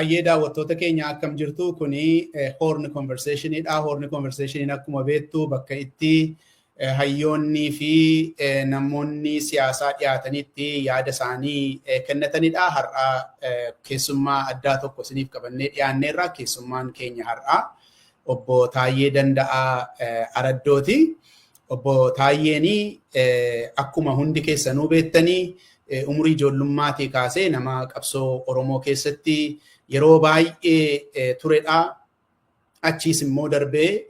Hayyee, daawwattoota keenya, akkam jirtu? Kuni Horn Conversationidha. Horn Conversationiin akkuma beektu bakka itti hayyoonnii fi namoonni siyaasaa dhiyaatanitti yaada isaanii kennatanidha. Har'a keessummaa addaa tokko isiniif qabannee dhiyaanneerra. Keessummaan keenya har'a Obbo Taayyee Danda'aa Araddooti. Obbo Taayyeen akkuma hundi keessanuu beektanii umurii ijoollummaatii kaasee nama qabsoo Oromoo keessatti yeroo baay'ee turedha. Achiis immoo darbee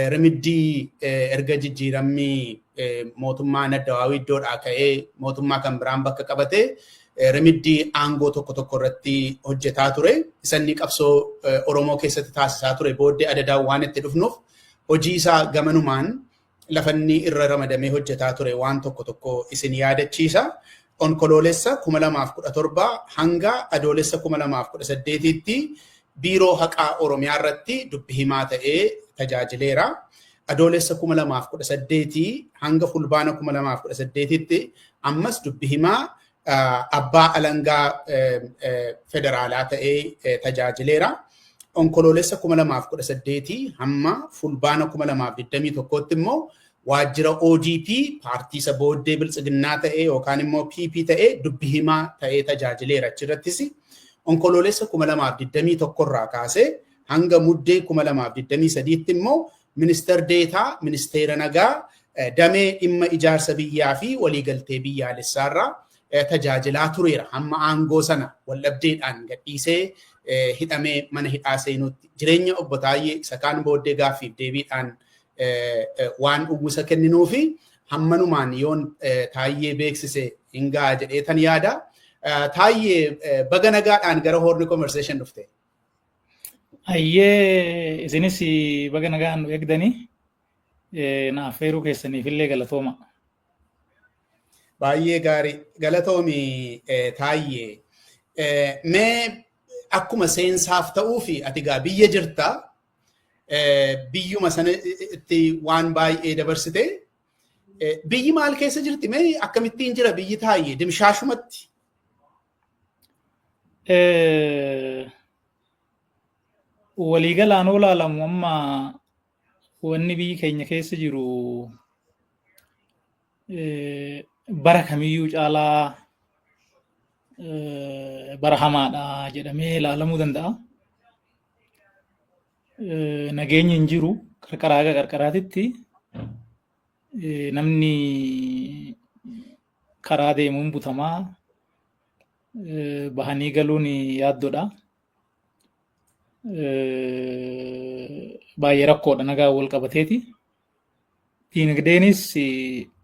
rimiddii erga jijjiiramni mootummaa Addawaawii iddoodhaa ka'ee mootummaa kan biraan bakka qabate rimiddii aangoo tokko tokko irratti hojjetaa ture. Isanni qabsoo Oromoo keessatti taasisaa ture booddee adadaan waan itti dhufnuuf hojii isaa gamanumaan lafanni irra ramadamee hojjetaa ture waan tokko tokko isin yaadachiisa. Onkoloolessa 2017 hanga Adoolessa 2018tti Biiroo Haqaa Oromiyaa irratti dubbi himaa ta'ee tajaajileera. Adoolessa 2018 hanga Fulbaana 2018tti ammas dubbi himaa abbaa alangaa federaalaa ta'ee tajaajileera. Onkoloolessa 2018 hamma Fulbaana 2021tti immoo waajjira ODP, paartii isa booddee Biltsiginnaa ta'ee yookaan immoo PP ta'ee, dubbi himaa ta'ee tajaajileera. Achirrattis Onkoloolessa 2021 irraa kaasee hanga Muddee 2023tti immoo ministeer deetaa Ministeera Nagaa, damee dhimma ijaarsa biyyaa fi waliigaltee biyyaalessaarraa tajaajilaa tureera. Hamma aangoo sana waldhabdeedhaan gadhiisee hidhamee mana hidhaa seenuutti jireenya Obbo Taayyee isa kaan booddee gaaffiif deebiidhaan waan uwwisa kenninuu fi hammanumaan yoon Taayyee beeksise hin ga'a jedhee tan yaada. Taayyee, baga nagaadhaan gara Horn Conversation dhufte. Ayyee, isinis baga nagaan nu eegdanii na affeeruu keessaniif illee galatooma. Baay'ee gaarii, galatoomi Taayyee. Mee akkuma seensaaf ta'uu fi ati gaa biyya jirta, biyyuma sana itti waan baay'ee dabarsite. Biyyi maal keessa jirti? Mee akkamittiin jira biyyi, Taayyee, dimshaashumatti? Waliigalaan olaalamu amma wanni biyyi keenya keessa jiru bara kamiyyuu caalaa bara hamaadha jedhamee ilaalamuu danda'a. Nageenyi hin jiru, qarqaraa haga qarqaraatitti namni karaa deemuun butamaa, bahanii galuun yaaddoodha. Baay'ee rakkoodha nagaa wal qabateeti. Diinagdeenis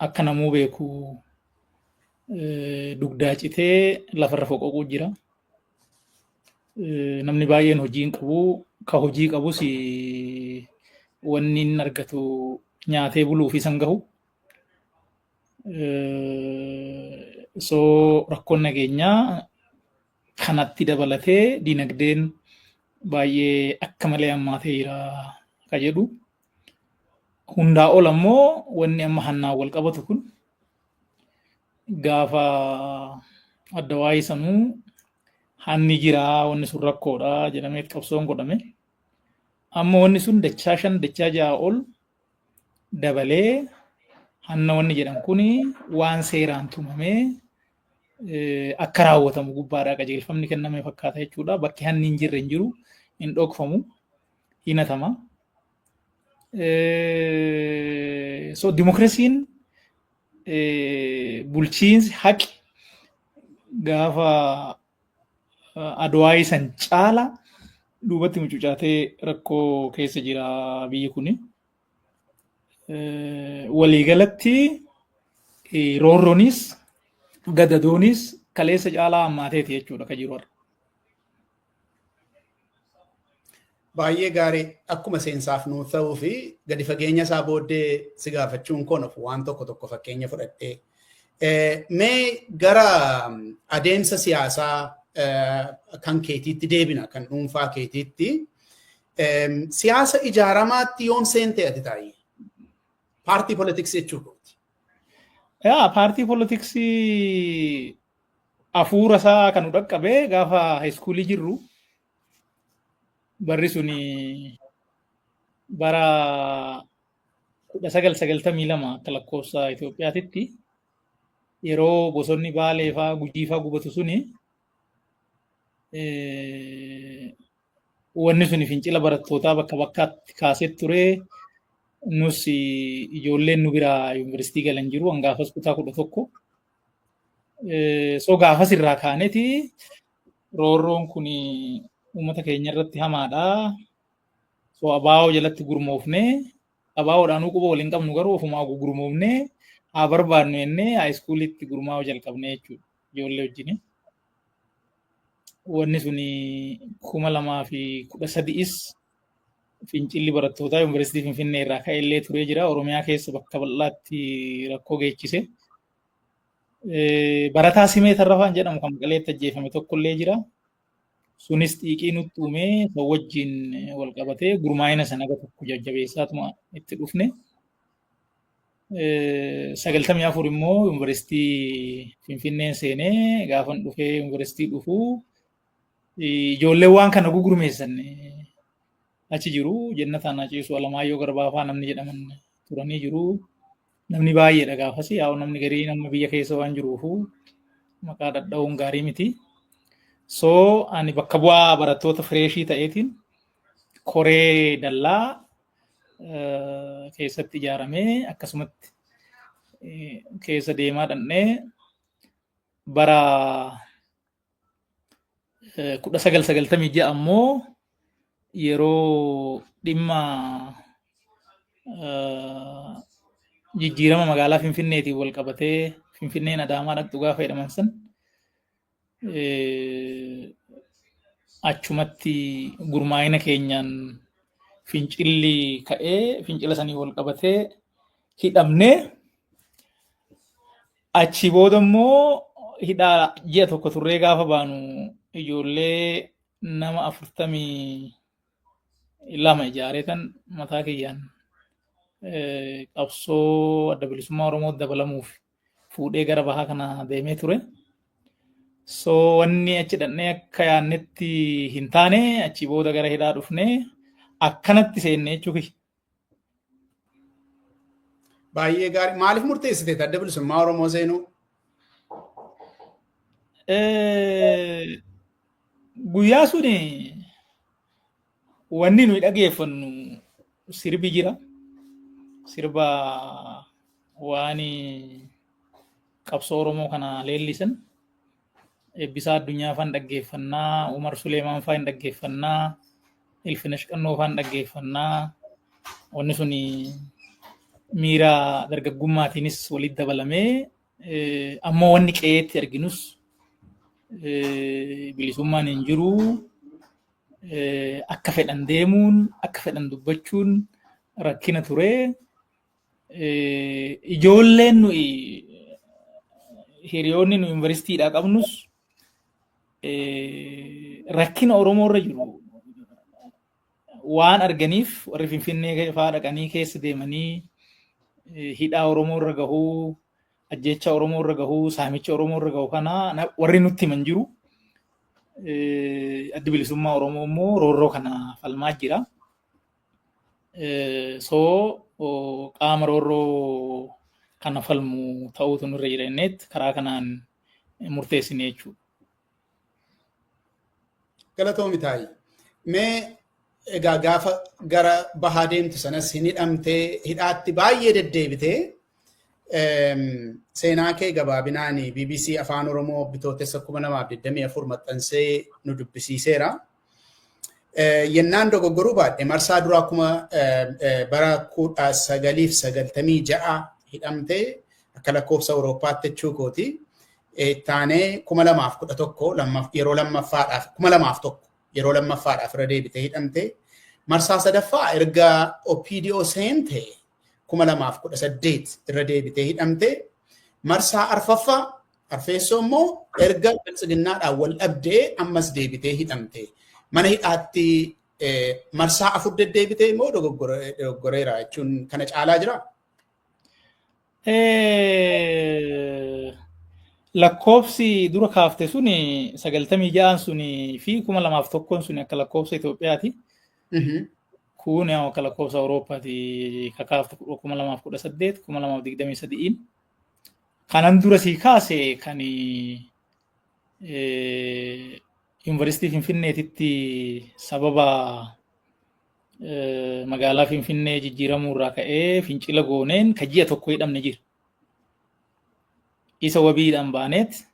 akka namuu beeku dugdaa citee lafarra foqoquu jira. Namni baay'een hojii hin qabu. Ka hojii qabus wanni inni argatu nyaatee buluuf isan gahu. So rakkoon nageenyaa kanatti dabalatee diinagdeen baay'ee akka malee hammaatee jira ka jedhu. Hundaa ol ammoo wanni amma hannaan wal qabatu kun gaafa adda waa'ee sanuu hanni jira, wanni sun rakkoodha jedhamee qabsoon godhame. Amma wanni sun dachaa shan, dachaa ja'a ol dabalee hanna wanni jedhan kun waan seeraan tumamee akka raawwatamu gubbaadhaa qajeelfamni kenname fakkaata jechuudha. Bakki hanni hin jirre hin jiru, hin dhokfamu, hin hatama. So dimokiraasiin, bulchiinsi, haqi gaafa Adwaayii san caala duubatti mucucaatee rakkoo keessa jira biyyi kuni. Waliigalatti roorroonis gadadoonis kaleessa caalaa hammaateeti jechuudha ka jiru har'a. Baay'ee gaarii. Akkuma seensaaf nuuf ta'uu fi gadi fageenya isaa booddee si gaafachuun koon of waan tokko tokko fakkeenya fudhadhee. Mee gara adeemsa siyaasaa kan keetiitti deebina, kan dhuunfaa keetiitti. Siyaasa ijaaramaatti yoom seente ati, Taayyee? Paartii politiksii jechuu kooti. Yaa, paartii politiksii hafuura isaa kan nu dhaqqabe gaafa high schoolii jirru. Barri suni bara 1992 akka lakkoofsa Itoophiyaatitti yeroo bosonni Baalee faa Gujii faa gubatu suni wanni suni fincila barattootaa bakka bakkaatti kaasee ture. Nus ijoolleen nu biraa yuunivarsiitii galan jiru hangaafas kutaa 11. So gaafas irraa kaaneeti roorroon kun uummata keenya irratti hamaadha. So abaa'oo jalatti gurmoofnee abaa'oodhaanuu quba waliin qabnu garuu ofumaa gurmoofnee haa barbaadnu jennee haayiskuulitti gurmaa'uu jalqabnee jechuudha ijoollee wajjin. Wanni suni 2013s fincilli barattootaa yuunivarsiitii Finfinnee irraa ka'e illee turee jira. Oromiyaa keessa bakka bal'aatti rakkoo geechise. Barataa Simee Tarrafaan jedhamu kan Maqaleetti ajjeefame tokko illee jira. Sunis xiiqii nutti uumee san wajjin wal qabatee gurmaa'ina sana gara tokko jajjabeessaatuma itti dhufne. 94 immoo yuunivarsiitii Finfinneen seenee gaafan dhufee yuunivarsiitii dhufuu ijoolleen waan kana gugurmeessan achi jiru. Jennataan Aciisu Alamaayyoo Garbaa fa'aa namni jedhaman turanii jiru. Namni baay'eedha gaafas. Yaa namni garii nama biyya keessa waan jiruufu maqaa dhadha'uun gaarii miti. So ani bakka bu'aa barattoota fireeshii ta'eetiin koree dallaa keessatti ijaaramee akkasumatti keessa deemaa dhannee bara 1996 ammoo yeroo dhimma jijjiirama magaalaa Finfinneetiin wal qabatee Finfinneen Adaamaa dhaqxu gaafa jedhaman san achumatti gurmaa'ina keenyaan fincilli ka'ee fincila sanii wal qabatee hidhamnee achi booda immoo hidhaa ji'a tokko turree gaafa baanu ijoollee nama 42 ijaareetan mataa kiyyaan qabsoo Adda Bilisummaa Oromoo dabalamuuf fuudhee gara bahaa kana deemee ture. So wanni achi dhaqnee akka yaadnetti hin taane achi booda gara hidhaa dhufnee akkanatti seenne jechuudha. Baay'ee gaarii. Maaliif murteessite Adda Bilisummaa Oromoo seenuu? Guyyaa suni wanni nuyi dhageeffannu sirbi jira. Sirba waan qabsoo Oromoo kana leellisan. Eebbisaa Addunyaa faan dhaggeeffannaa, Umar Suleemaan faan dhaggeeffannaa, Ilfinash Qannoo faan dhaggeeffannaa. Wanni suni miira dargaggummaatiinis walitti dabalamee ammoo wanni qe'eetti arginus bilisummaan hin jiru. Akka fedhan deemuun, akka fedhan dubbachuun rakkina ture. Ijoolleen nuyi hiriyoonni nu yuunivarsiitiidhaa qabnus rakkina Oromoo irra jiru waan arganiif warri Finfinnee fa'aa dhaqanii keessa deemanii hidhaa Oromoo irra gahuu, ajjeechaa Oromoo irra gahuu, saamicha Oromoo irra gahu kana warri nutti himan jiru. Addi Bilisummaa Oromoo immoo roorroo kana falmaa jira. So qaama roorroo kana falmu ta'uutu nurra jira jenneet karaa kanaan murteessine jechuudha. Galatoomi taayi. Mee egaa gaafa gara bahaa deemtu sanas hin hidhamtee hidhaatti baay'ee deddeebitee seenaa kee gabaabinaan BBC Afaan Oromoo bitootessa 2024 maxxansee nu dubbisiiseera. Yennaan dogoggoruu baadhe marsaa duraa kuma bara 1996 hidhamtee akka lakkoofsa Awurooppaatti jechuu kooti. Taanee 2011 yeroo lammaffaadhaaf 2001 yeroo lammaffaadhaaf irra deebitee hidhamte. Marsaa sadaffaa erga OPDO seente 2018 irra deebitee hidhamte. Marsaa arfaffaa arfeessoo immoo erga biltsiginnaadhaan wal dhabdee ammas deebitee hidhamte. Mana hidhaatti marsaa afur deddeebitee immoo dogoggoreera jechuun kana caalaa jiraa? Lakkoofsi dura kaafte suni 96n suni fi 2001n suni akka lakkoofsa Itoophiyaati. Kun akka lakkoofsa Awurooppaati kakaaftu 2018, 2023. Kanan dura sii kaase kan Yuunivarsiitii Finfinneetitti sababa magaalaa Finfinnee jijjiiramuu irraa ka'ee fincila gooneen ka ji'a tokko hidhamne jira. Isa wabiidhaan baaneet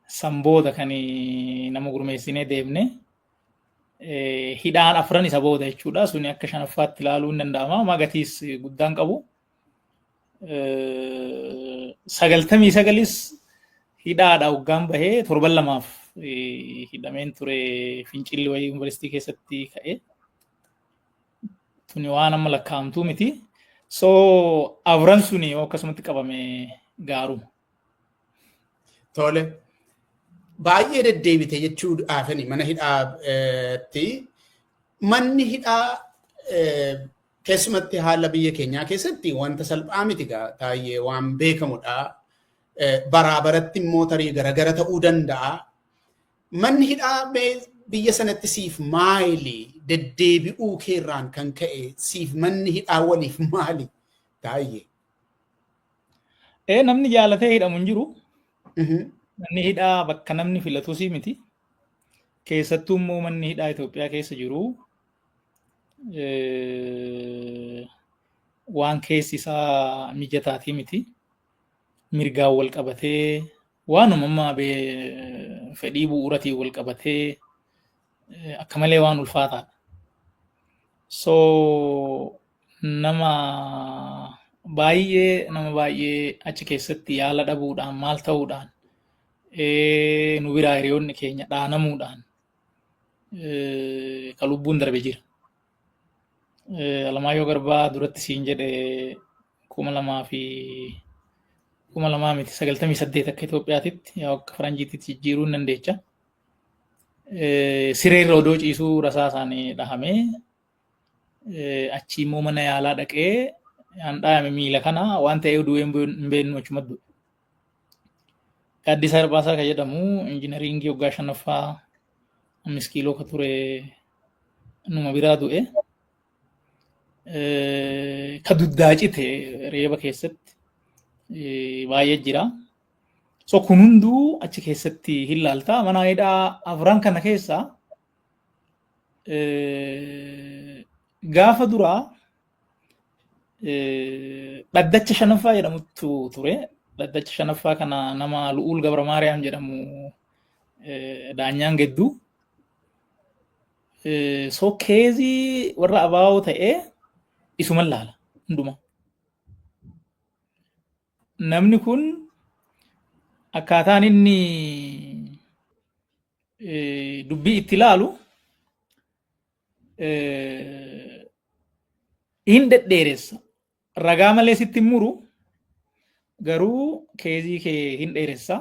san booda kan nama gurmeessinee deemne hidhaan afran isa booda jechuudha. Suni akka shanaffaatti ilaaluu hin danda'ama. Magatiis guddaan qabu. 99s hidhaadha hoggaan bahee torban lamaaf hidhameen ture, fincilli wayii yuunivarsiitii keessatti ka'e. Tuni waan amma lakkaa'amtuu miti. So afran suni yoo akkasumatti qabame gaaruma. Tole. Baay'ee deddeebite jechuudhaafani mana hidhaatti. Manni hidhaa keessumatti haala biyya keenyaa keessatti wanta salphaa miti taa'ee waan beekamudha. Baraa baratti immoo tarii garagara ta'uu danda'a. Manni hidhaa biyya sanatti siif maali? Deddeebi'uu keerraan kan ka'e siif manni hidhaa waliif maali? Taa'ee. Namni jaalatee hidhamu hin jiru. Manni hidhaa bakka namni filatus miti. Keessattuu immoo manni hidhaa Itoophiyaa keessa jiru waan keessi isaa mijataatii miti. Mirgaan wal qabatee, waanuma amma fedhii bu'uuratiin wal qabatee akka malee waan ulfaataadha. So nama baay'ee achi keessatti yaala dhabuudhaan, maal ta'uudhaan, nu biraa hiriyoonni keenya dhaanamuudhaan ka lubbuun darbe jira. Alamaayyoo Garbaa duratti siin jedhe, kuma lamaa fi 2000 miti, 98 akka Itoophiyaatitti, yaa akka faranjiitti jijjiiruu hin dandeecha. Sireerra odoo ciisuu rasaa isaanii dhahamee, achi immoo mana yaalaa dhaqee yaan dhahame miila kana waan ta'eef du'ee hin beeknu, achuma du'e. Gaaddisaa Hirphaasaa kan jedhamu injiinaringii waggaa shanaffaa 5 kiiloo ka ture numa biraa du'e. Ka duddaa cite reeba keessatti baay'ee jira. So kun hunduu achi keessatti hin laalta. Mana hidhaa afran kana keessa gaafa duraa dhaddacha shanaffaa jedhamutu ture. Dhaddacha shanaffaa kana nama Lu'uul Gabra Maariyaam jedhamu daanyaan gidduu. So case warra abaa'oo ta'ee isuman laala hunduma. Namni kun akkaataan inni dubbii itti ilaalu hin dhedheeressa. Ragaa malee sitti hin muru, garuu case kee hin dheeressa.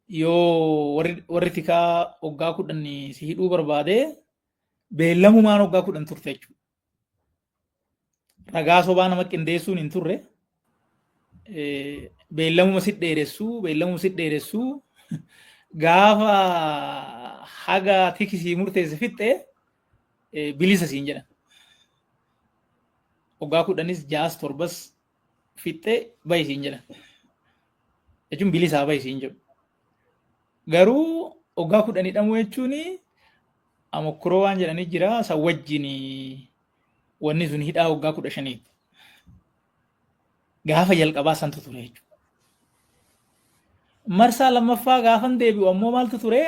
Yoo warri tikaa waggaa 10 si hidhuu barbaade, beellamumaan waggaa 10 turte jechuudha. Ragaa sobaa nama qindeessuun hin turre. Beellamuma si dheeressuu, beellamuma si dheeressuu, gaafa haga tikisii murteesse fixxee bilisa siin jedhan. Waggaa 10s ja'as torbas fixxee bahi siin jedhan. Jechuun bilisaa bahi siin jedhu. Garuu waggaa 10 hidhamuu jechuun amokkuroo waan jedhanii jira, san wajjin wanni sun hidhaa waggaa 15ti. Gaafa jalqabaa santu ture jechuudha. Marsaa lammaffaa gaafan deebi'u ammoo maaltu ture?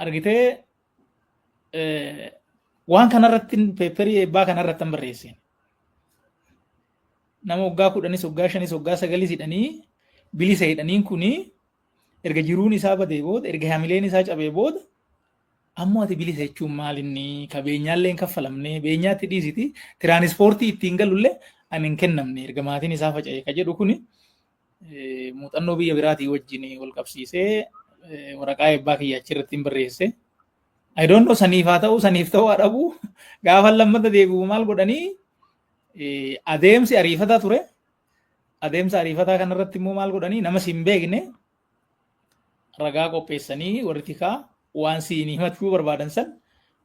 Argitee, waan kanarratti paper eebbaa kanarratti hin barreessine. Nama waggaa 10s, waggaa 5s, waggaa 9s hidhanii bilisa hidhaniin kuni erga jiruun isaa badee booda, erga hamileen isaa cabee booda, ammoo ati bilisa jechuun maal? Inni ka beenyaallee hin kaffalamne, beenyaatti dhiisiti, tiraanispoortii ittiin galullee ani hin kennamne erga maatiin isaa faca'e ka jedhu kuni muuxannoo biyya biraatii wajjin wal qabsiisee waraqaa eebbaa kiyya achirratti hin barreesse. I don't know saniif haa ta'u, saniif ta'uu haa dhabu, gaafa lammata deebi'u maal godhanii, adeemsi ariifataa ture. Adeemsa ariifataa kanarratti immoo maal godhanii, nama si hin beekne ragaa qopheessanii warri tikaa Waan siin himachuu barbaadan san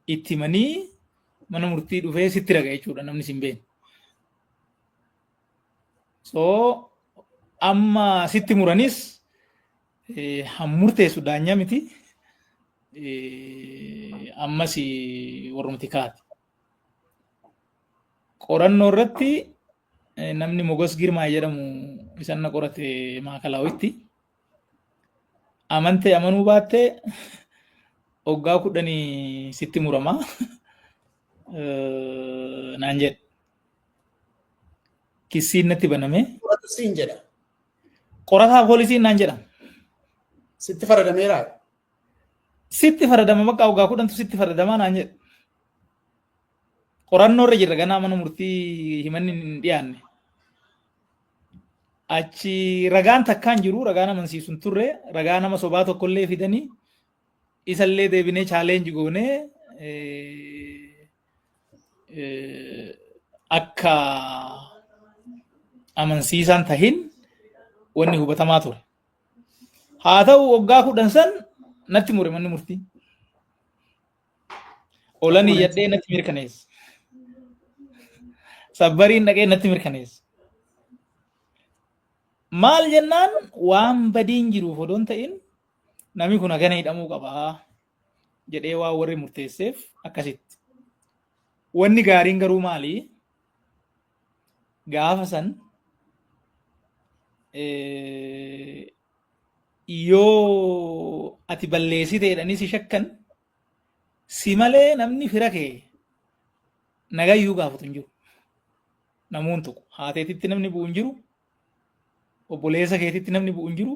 itti himanii mana murtii dhufee sitti raga jechuudha namni sin beekne. So amma sitti muranis han murteessu daanyaa miti. Ammas warrumti kaati. Qorannoo irratti namni Mogos Girmaa jedhamu isan na qorate Maakalawitti. Amantee amanuu baattee waggaa 10 sitti murama naan jedhe. Kissiin natti baname. Qoratu siin jedha. Qorataa poolisiin naan jedha. Sitti faradameeraa? Sitti faradama, bakka waggaa 10tu sitti faradamaa naan jedhe. Qorannoo irra jirra, ganaa mana murtii himanni hin dhiyaanne. Achi ragaan takkaan jiru, ragaan amansiisu hin turre, ragaa nama sobaa tokkollee fidanii isallee deebinee challenge goonee akka amansiisaan tahin wanni hubatamaa ture. Haa ta'u, waggaa 10 san natti mure manni murtii. Olan iyyadhee natti mirkaneesse. Sabbariin dhaqee natti mirkaneesse. Maal jennaan, waan badiin jiruuf odoo hin ta'in namni kun hagana hidhamuu qabaa jedhee waan warri murteesseef akkasitti. Wanni gaariin garuu maali? Gaafa san yoo ati balleessite jedhanii si shakkan, si malee namni fira kee nagayyuu gaafatu hin jiru. Namuun tokko haateetitti namni bu'u hin jiru. Obboleessa keetitti namni bu'u hin jiru.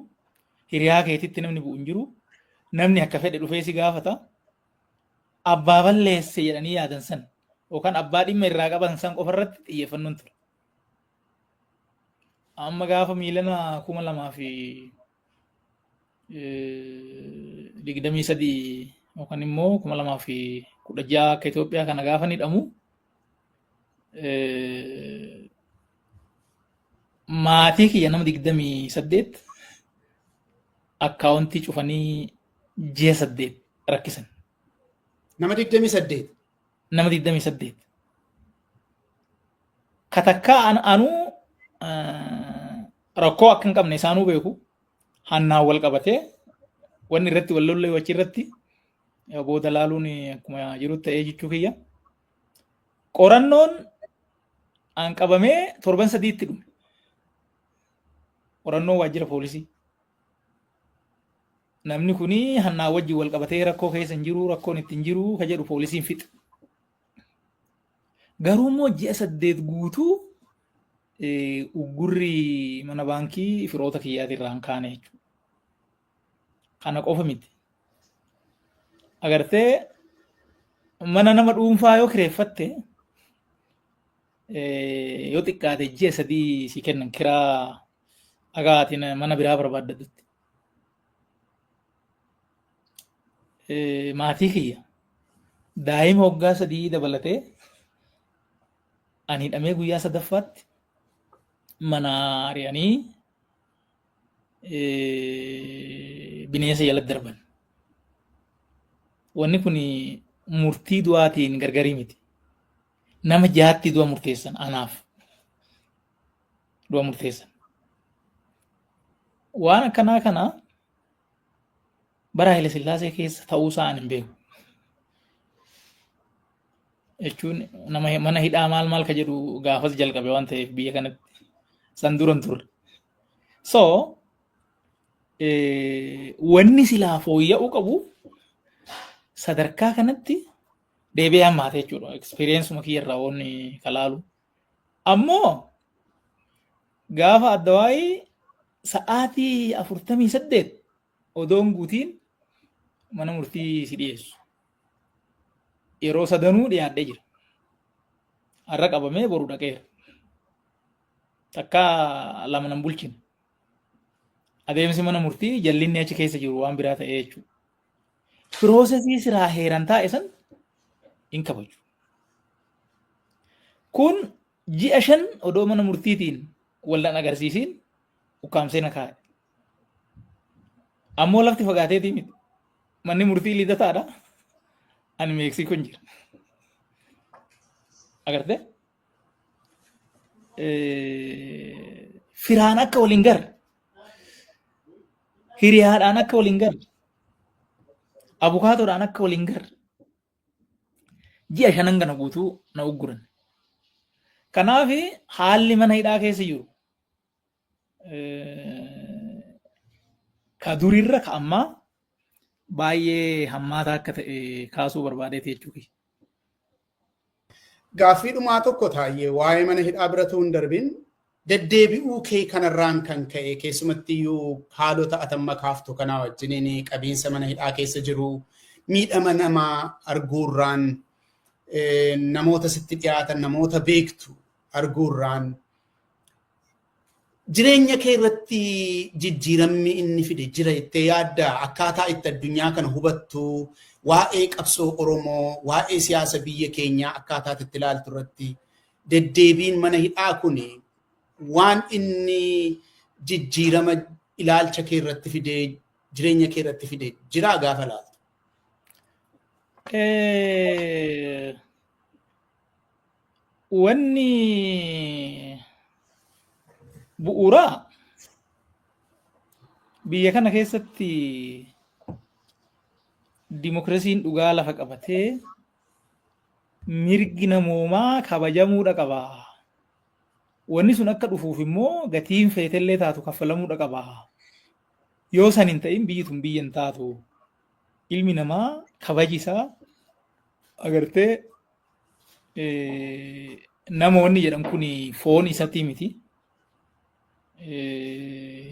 Hiriyaa keetitti namni bu'u hin jiru. Namni akka fedhe dhufee si gaafata. Abbaa balleesse jedhanii yaadan san yookaan abbaa dhimma irraa qaban san qofarratti xiyyeeffannoon ture. Amma gaafa miilana 2023 yookaan immoo 2016 akka Itoophiyaa kana gaafa hidhamu, maatii kiyya nama 28 akkaawuntii cufanii ji'a 8 rakkisan. Nama 28. Nama 28. Katakkaa anuu rakkoo akka hin qabne isaanuu beeku. Hannaan wal qabatee wanni irratti wal lollee achi irratti booda laaluun akkuma jiru ta'ee jechuu kiyya. Qorannoon an qabamee torban 3tti dhume. Qorannoon waajjira poolisii. Namni kuni hannaa wajjin wal qabatee rakkoo keessa hin jiru, rakkoon itti hin jiru ka jedhu poolisiin fixa. Garuu immoo ji'a 8 guutuu uggurri mana baankii firoota kiyyaati irraa hin kaane jechuudha. Kana qofa miti. Agartee, mana nama dhuunfaa yoo kireeffatte, yoo xiqqaate ji'a 3 si kennan kiraa dhagaa ati mana biraa barbaaddatutti. Maatii kiyya daa'ima waggaa 3 dabalatee ani hidhamee guyyaa sadaffaatti mana ari'anii bineensa jalatti darban. Wanni kun murtii du'aatiin gargarii miti. Nama jaatti du'a murteessan, anaaf du'a murteessan. Waan akkanaa kana bara Haile Sillaasee keessa ta'uusaa ani hin beeku. Jechuun nama mana hidhaa maal maal ka jedhu gaafas jalqabe waan ta'eef biyya kanatti san dura hin turre. So wanni silaa fooyya'uu qabu sadarkaa kanatti deebi'ee hammaate jechuudha. Experience kiyya irraa wanni kalaalu. Ammoo gaafa addawaayii sa'aatii 48 odoon guutiin mana murtii si dhiyeessu. Yeroo sadanuu dhiyaadhee jira. Har'a qabamee boru dhaqeera. Takka lama nan bulchine. Adeemsi mana murtii jallinni achi keessa jiru waan biraa ta'ee jechuudha. Processii siraa heeran taa'e san hin kabaju. Kun ji'a 5 odoo mana murtiitiin wallan agarsiisiin ukkaamsee na kaa'e. Ammoo lafti fagaateetii miti. Manni murtii Lidataadha. Ani Meeksikoon jira. Agartee? Firaan akka waliin garre. Hiriyaadhaan akka waliin garre. Abukaatoodhaan akka waliin garre. Ji'a 5 kana guutuu na ugguran. Kanaaf haalli mana hidhaa keessa jiru ka durirra ka ammaa baay'ee hammaataa akka ta'e kaasuu barbaadeeti jechuudha. Gaaffii dhumaa tokko, Taayyee, waa'ee mana hidhaa bira hin darbin, deddeebi'uu kee kanarraan kan ka'e, keessumatti iyyuu haalota atamma kaaftu kanaa wajjiniin, qabiinsa mana hidhaa keessa jiru, miidhama namaa arguurraan, namoota sitti dhiyaatan, namoota beektu arguurraan, jireenya kee irratti jijjiiramni inni fide jira jettee yaaddaa? Akkaataa itti addunyaa kana hubattu, waa'ee qabsoo Oromoo, waa'ee siyaasa biyya keenyaa akkaataa itti ilaaltu irratti deddeebiin mana hidhaa kun waan inni jijjiirama ilaalcha kee irratti fide, jireenya kee irratti fide jiraa gaafa ilaaltu? Wanni bu'uuraa biyya kana keessatti dimokiraasiin dhugaa lafa qabatee mirgi namoomaa kabajamuudha qaba. Wanni sun akka dhufuuf immoo gatiin feetellee taatu kaffalamuudha qaba. Yoo san hin ta'in biyyi tun biyya hin taatu. Ilmi namaa kabaji isaa, agartee, namoonni jedhan kun foon isatii miti.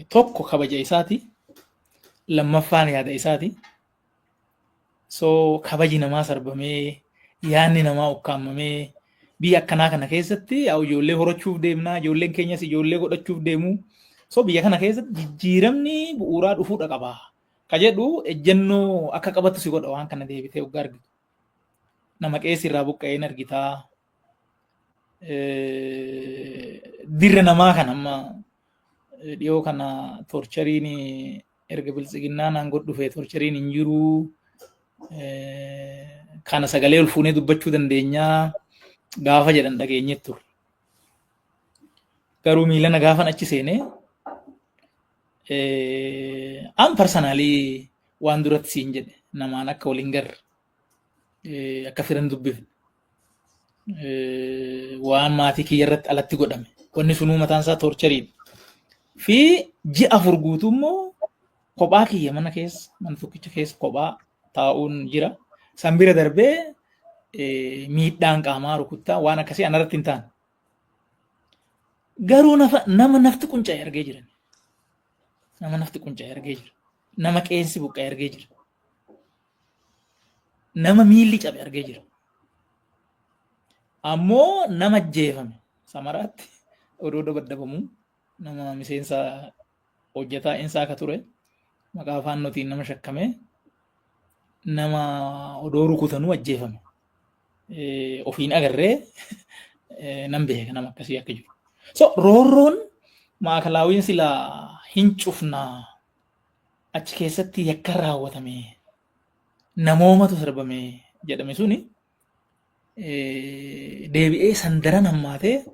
Tokko kabaja isaati. Lammaffaan yaada isaati. So kabaji namaa sarbamee, yaadni namaa ukkaamamee, biyya akkanaa kana keessatti ijoollee horachuuf deemnaa, ijoolleen keenyas ijoollee godhachuuf deemu. So biyya kana keessatti jijjiiramni bu'uuraa dhufuudha qaba. Ka jedhu ejjennoo akka qabatu si godha waan kana deebitee hoggaa argitu. Nama qeessi irraa buqqa'een argitaa. Dirra namaa kan amma dhiyoo kana torchariin erga Biltsiginnaan aangoo dhufe torchariin hin jiru. Kana sagalee ol fuunee dubbachuu dandeenyaa gaafa jedhan dhageenye turre. Garuu miilana gaafan achi seenee an personally waan duratti siin jedhe, namaan akka waliin garre, akka firan dubbifne, waan maatii kiyya irratti alatti godhame, wanni sunuu mataan isaa torchariidha. Fi ji'a 4 guutuu immoo kophaa kiyya mana keessa, mana tokkicha keessa kophaa taa'uun jira. San bira darbee miidhaan qaamaa, rukuttaa, waan akkasii anarratti hin taane. Garuu nama nafti qunca'e argee jiran. Nama nafti qunca'e argee jira. Nama qeensi buqqa'e argee jira. Nama miilli cabe argee jira. Ammoo nama ajjeefame Samaraatti odoo dabaddabamu, nama miseensa hojjetaa insaa akka ture, maqaa Faannootiin nama shakkame, nama odoo rukutanuu ajjeefame. Ofiin agarree nan beeka nama akkasii akka jiru. So roorroon Maakalaawiin silaa hin cufnaa, achi keessatti yakka raawwatame, namoomatu sarbame jedhame suni deebi'ee sandaran hammaatee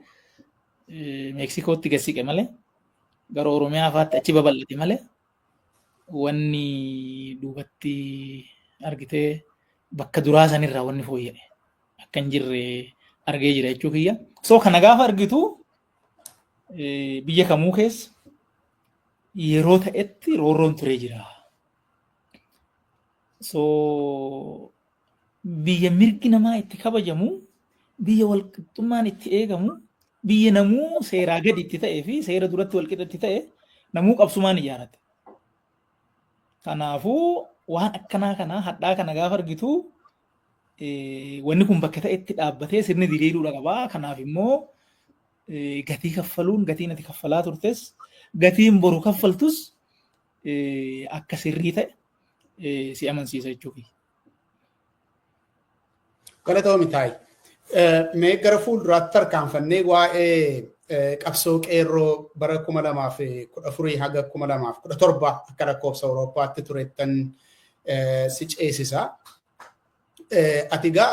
Meeksikootti gad siqe malee, gara Oromiyaa fa'aatti achi babal'ate malee, wanni duubatti argitee bakka duraa sanirraa wanni fooyya'e akka hin jirre argee jira jechuu kiyya. So kana gaafa argitu biyya kamuu keessa yeroo ta'etti roorroon turee jira. So biyya mirgi namaa itti kabajamu, biyya walqixxummaan itti eegamu, biyya namuu seeraa gadi itti ta'ee fi seera duratti walqixa itti ta'e namuu qabsumaan ijaarate. Kanaafuu waan akkanaa kana hadhaa kana gaafa argitu wanni kun bakka ta'etti dhaabbatee sirni diriiruudha qabaa. Kanaaf immoo gatii kaffaluun, gatiin ati kaffalaa turtes, gatiin boru kaffaltus akka sirrii ta'e si amansiisa jechuudha. Galatoomi, Taayi. Mee gara fuulduraatti tarkaanfannee waa'ee qabsoo qeerroo bara 2014 haga 2017 akka lakkoofsa Awurooppaatti turettan si ceesisa. Ati egaa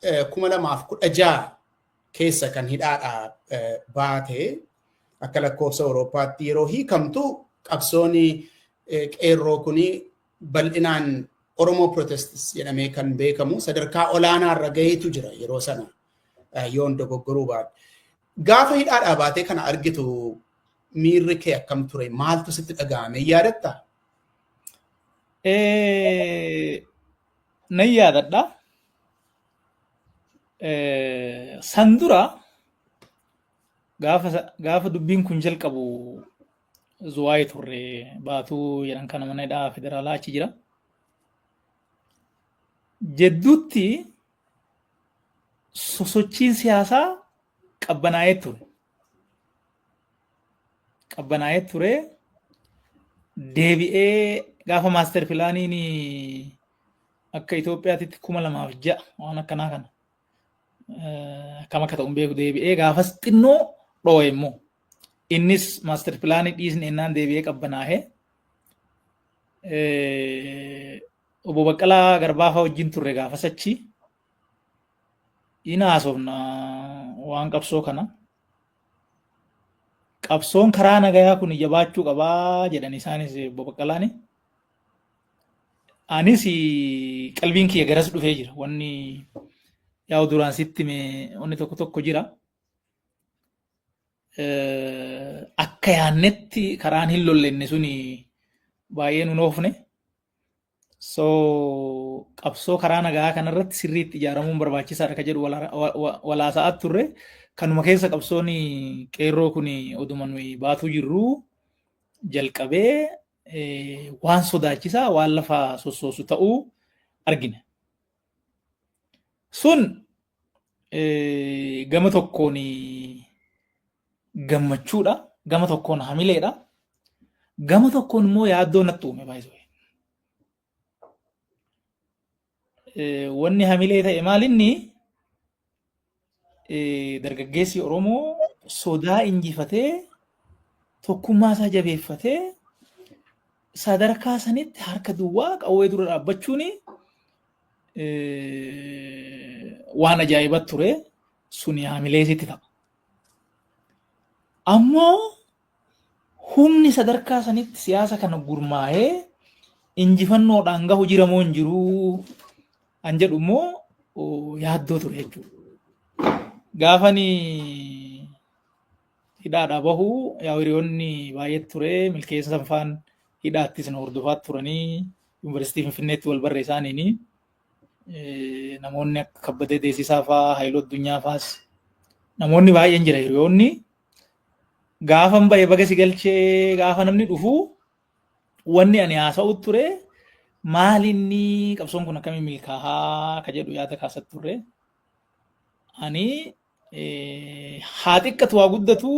2016 keessa kan hidhaadhaa baate, akka lakkoofsa Awurooppaatti yeroo hiikamtu qabsoon qeerroo kuni bal'inaan Oromoo Protests jedhamee kan beekamu sadarkaa olaanaa irra gaheetu jira yeroo sana, yoon dogoggoruu baadhe. Gaafa hidhaadhaa baatee kana argitu miirri kee akkam ture? Maaltu sitti dhaga'ame? Yaadattaa? Nan yaadadha. San dura gaafa dubbiin kun jalqabu Zuwaayee turre, Baatuu jedhan kana, mana hidhaa federaalaa achi jira. Jedduutti sosochiin siyaasaa qabbanaa'ee ture. Qabbanaa'ee ture, deebi'ee gaafa master planiin akka Itoophiyaatitti 2006 waan akkanaa kana akkam akka ta'u hin beeku, deebi'ee gaafas xinnoo dhoo'e immoo innis master planii dhiisne ennaan deebi'ee qabbanaa'ee obbo Baqqalaa Garbaafaa wajjin turre gaafas achi in haasofna waan qabsoo kana. Qabsoon karaa nagayaa kun jabaachuu qabaa jedhan isaanis, obbo Baqqalaani. Anis qalbiin kiyya garas dhufee jira. Wanni yaa'u duraan sitti hime wanni tokko tokko jira. Akka yaannetti karaan hin lollenne suni baay'ee nun oofne. So qabsoo karaa nagaa kanarratti sirriitti ijaaramuun barbaachisaadha ka jedhu walaasaa'aa turre. Kanuma keessa qabsoon qeerroo kun oduma nuyi baatuu jirru jalqabee waan sodaachisaa, waan lafa sossoosu ta'uu argine. Sun gama tokkoon gammachuudha, gama tokkoon hamileedha, gama tokkoon immoo yaaddoo natti uume baay'isuu. Wanni hamilee ta'e maalinni, dargaggeessi Oromoo sodaa injifatee, tokkummaa isaa jabeeffatee, sadarkaa sanitti harka duwwaa qawwee dura dhaabbachuun waan ajaa'iba ture, suni hamilee sitti ta'a. Ammoo humni sadarkaa sanitti siyaasa kana gurmaa'ee injifannoodhaan gahu jira moo hin jiruu an jedhu immoo yaaddoo ture jechuudha. Gaafani hidhaadhaa bahu yaa hiriyoonni baay'ee ture, Milkeessa faan hidhaattis na hordofaa turanii, yuunivarsiitii Finfinneetti wal barree isaaniini namoonni akka Kabbadee Deessisaa fa'aa, Haayiluu Addunyaa fa'aas, namoonni baay'een jira hiriyoonni. Gaafan bahe baga si galchee gaafa namni dhufu wanni ani haasa'u ture maalinni, qabsoon kun akkamiin milkaa'aa ka jedhu yaada kaasat turre. Ani haa xiqqatu haa guddatu,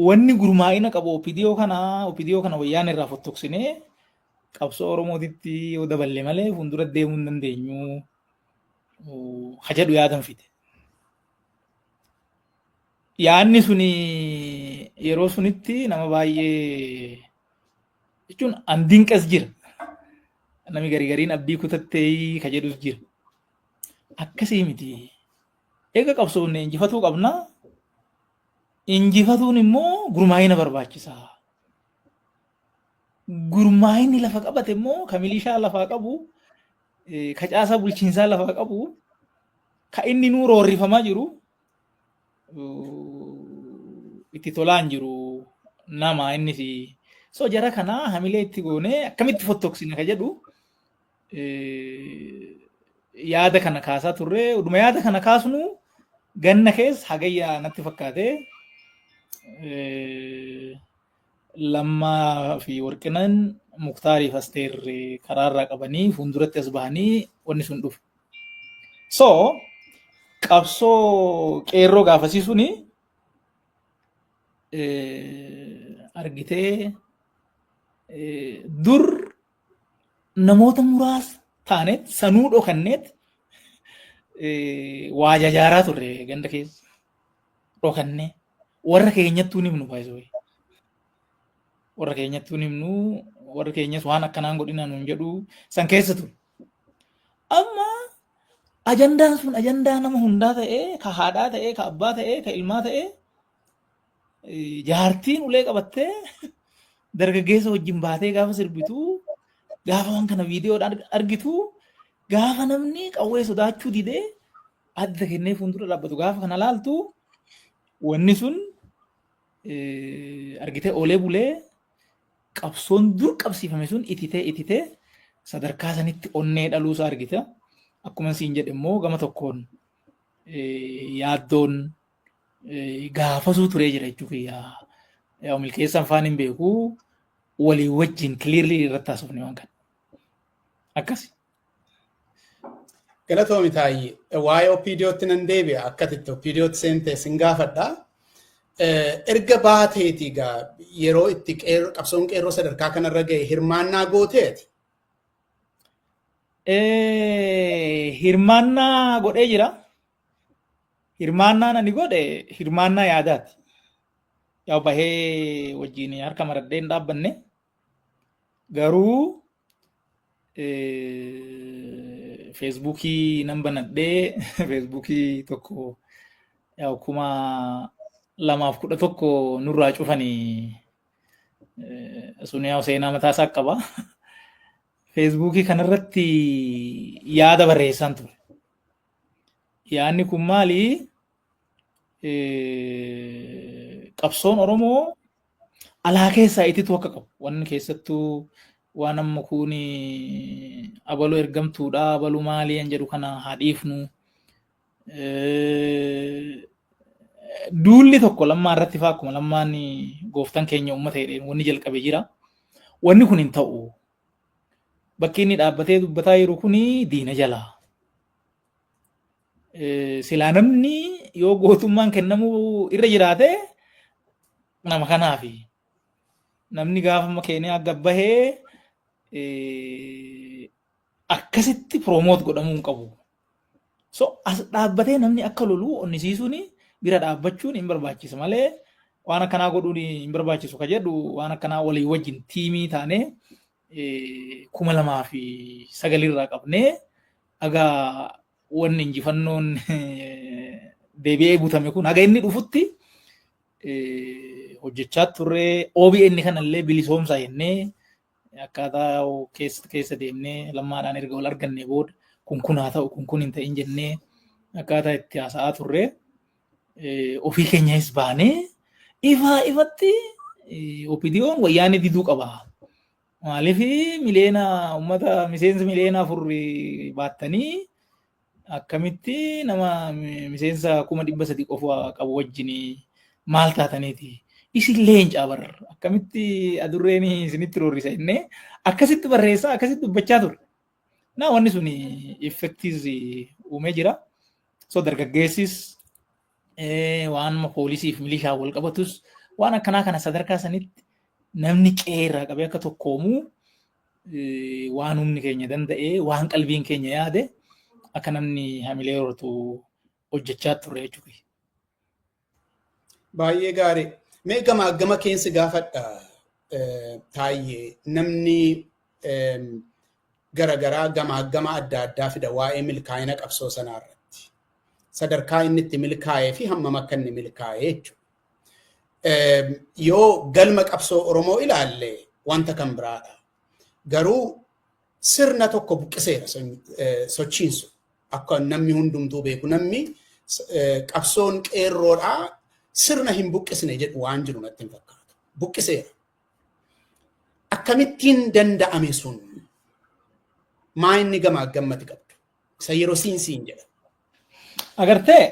wanni gurmaa'ina qabu OPDO kana wayyaan irraa fottoqsinee qabsoo Oromootitti yoo daballe malee fuuldura deemuu hin dandeenyu ka jedhu yaadan fide. Yaadni suni yeroo sunitti nama baay'ee jechuun an dinqas jira. Nami garii gariin abdii kutattee ka jedhus jira. Akkasii miti. Eega qabsoofne injifatuu qabna. Injifatuun immoo gurmaa'ina barbaachisa. Gurmaa'inni lafa qabate immoo ka milishaa lafaa qabu, ka caasaa bulchiinsaa lafaa qabu, ka inni nuu roorrifamaa jiru itti tolaan jiru nama innis. So jara kanaa hamilee itti goonee akkamitti fottoqsina ka jedhu yaada kana kaasaa turre. Uduma yaada kana kaasnu ganna keessa Hagayya natti fakkaate Lammaa fi Warqinan Muktaarii fi Asteer karaarraa qabanii fuulduratti as bahanii wanni sun dhufe. So qabsoo qeerroo gaafasii suni argitee dur namoota muraasa taanet sanuu dhokanneet waa jajaaraa turre, ganda keessa dhokannee warra keenyattuu ni himnu baay'isuu. Warra keenyattuu ni himnu. Warri keenyas waan akkanaan godhina nuun jedhu san keessa ture. Amma ajandaan sun ajandaa nama hundaa ta'ee, ka haadhaa ta'ee, ka abbaa ta'ee, ka ilmaa ta'ee, jaartiin ulee qabattee dargaggeessa wajjin baatee gaafa sirbitu, gaafa waan kana viidiyoodhaan argitu, gaafa namni qawwee sodaachuu didee adda kennee fuuldura dhaabbatu gaafa kana laaltu, wanni sun argitee oolee bulee qabsoon dur qabsiifame sun ititee ititee sadarkaa sanitti onnee dhaluusaa argita. Akkuma siin jedhe immoo gama tokkoon yaaddoon gaafasuu turee jira jechuu kiyya. Yaa milkeessaan faan hin beeku, walii wajjin clearly irratti haasofne waan kana. Akkasi. Galatoomi Taayyee. Waa'ee OPDOtti nan deebi'a. Akka itti OPDOtti seentee sin gaafadha. Erga baateeti egaa yeroo itti qabsoon qeerroo sadarkaa kanarra ga'e hirmaannaa gooteeti? Hirmaannaa godhee jira. Hirmaannaan ani godhe hirmaannaa yaadaati. Yaa bahee wajjin harka maradhee hin dhaabbanne. Garuu Feesbuukii nan banadhee, Feesbuukii tokko yaa 2011 nurraa cufanii sun yaa seenaa mataa isaa qaba. Feesbuukii kanarratti yaada barreessaan ture. Yaadni kun maali? Qabsoon Oromoo alaa keessaa ititu akka qabu. Wanni keessattuu waan amma kun abaluu ergamtuudha, abaluu maalii kan jedhu kana haa dhiifnu. Duulli tokko Lammaa irratti fa'aa akkuma Lammaan gooftaan keenya uummata jedheen wanni jalqabe jira. Wanni kun hin ta'u. Bakki inni dhaabbatee dubbataa jiru kun diina jalaa. Silaa namni yoo gootummaan kennamuu irra jiraate nama kanaafi. Namni gaafa Keeniyaa gabbahee akkasitti promote godhamuu hin qabu. So as dhaabbatee namni akka lolu onnisiisuun, bira dhaabbachuun hin barbaachisa malee waan akkanaa godhuun hin barbaachisu ka jedhu, waan akkanaa walii wajjin tiimii taanee 2009rraa qabnee haga wanni injifannoon deebi'ee butame kun haga inni dhufutti hojjechaa turre. OBN kanallee bilisoomsaa jennee akkaataa keessa keessa deemnee Lammaadhaan erga wal arganne booda kun kun haa ta'u, kun kun hin ta'in jennee akkaataa itti haasa'aa turre. Ofii keenyas baanee ifaa ifatti OPDOn wayyaanee diduu qaba. Maaliif miliyoona uummata miseensa miliyoona 4 baattanii akkamitti nama miseensa 300,000 qofa qabu wajjin maal taataniiti? Isin leencaa bar, akkamitti adurreen isinitti roorrisa jennee akkasitti barreessaa, akkasitti dubbachaa ture. Naa wanni sun effectiis uumee jira. So dargaggeessis waan poolisiif milishaa wal qabatus waan akkanaa kana sadarkaa sanitti namni qe'ee irraa qabee akka tokkoomuu waan humni keenya danda'ee, waan qalbiin keenya yaade akka namni hamilee horatu hojjechaa turre jechuudha. Baay'ee gaarii. Mee gamaa gama keensi gaafadha Taayyee, namni garagaraa gamaa gama adda addaa fida waa'ee milkaa'ina qabsoo sanaa irratti. Sadarkaa inni itti milkaa'ee fi hammam akka inni milkaa'ee jechuudha. Yoo galma qabsoo Oromoo ilaalle wanta kan biraadha. Garuu sirna tokko buqqiseera sochiin sun. Akka namni hundumtuu beeku, namni qabsoon qeerroodhaa sirna hin buqqisne jedhu waan jiru natti hin fakkaatu. Buqqiseera. Akkamittiin danda'ame sun? Maa inni gamaa gammati qabdu? Isa yeroo siin siin jedha. Agartee,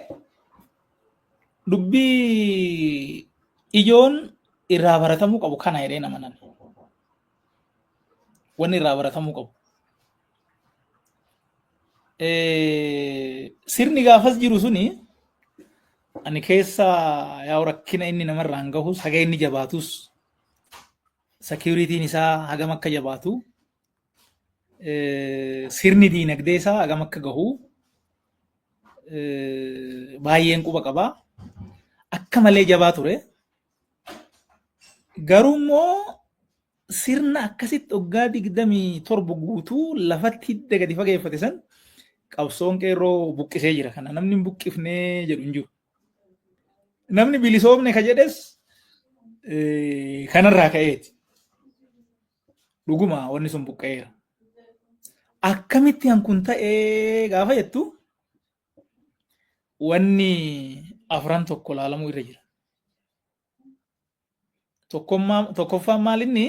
dubbii ijoon irraa baratamuu qabu kana jedhee nama nan. Wanni irraa baratamuu qabu. Sirni gaafas jiru suni ani keessa yaa rakkina inni namarraan gahus, haga inni jabaatus, securityn isaa hagam akka jabaatu, sirni diinagdee isaa hagam akka gahu baay'een quba qaba. Akka malee jabaa ture. Garuu immoo Sirna akkasitti waggaa 27 guutuu lafatti hidda gadi fageeffate san qabsoon qeerroo buqqisee jira. Kana namni hin buqqifnee jedhu hin jiru. Namni bilisoomne ka jedhes kanarraa ka'eeti. Dhuguma wanni sun buqqa'eera. Akkamitti han kun ta'ee gaafa jettu, wanni afran tokko laalamuu irra jira. Tokkoffaan maal inni,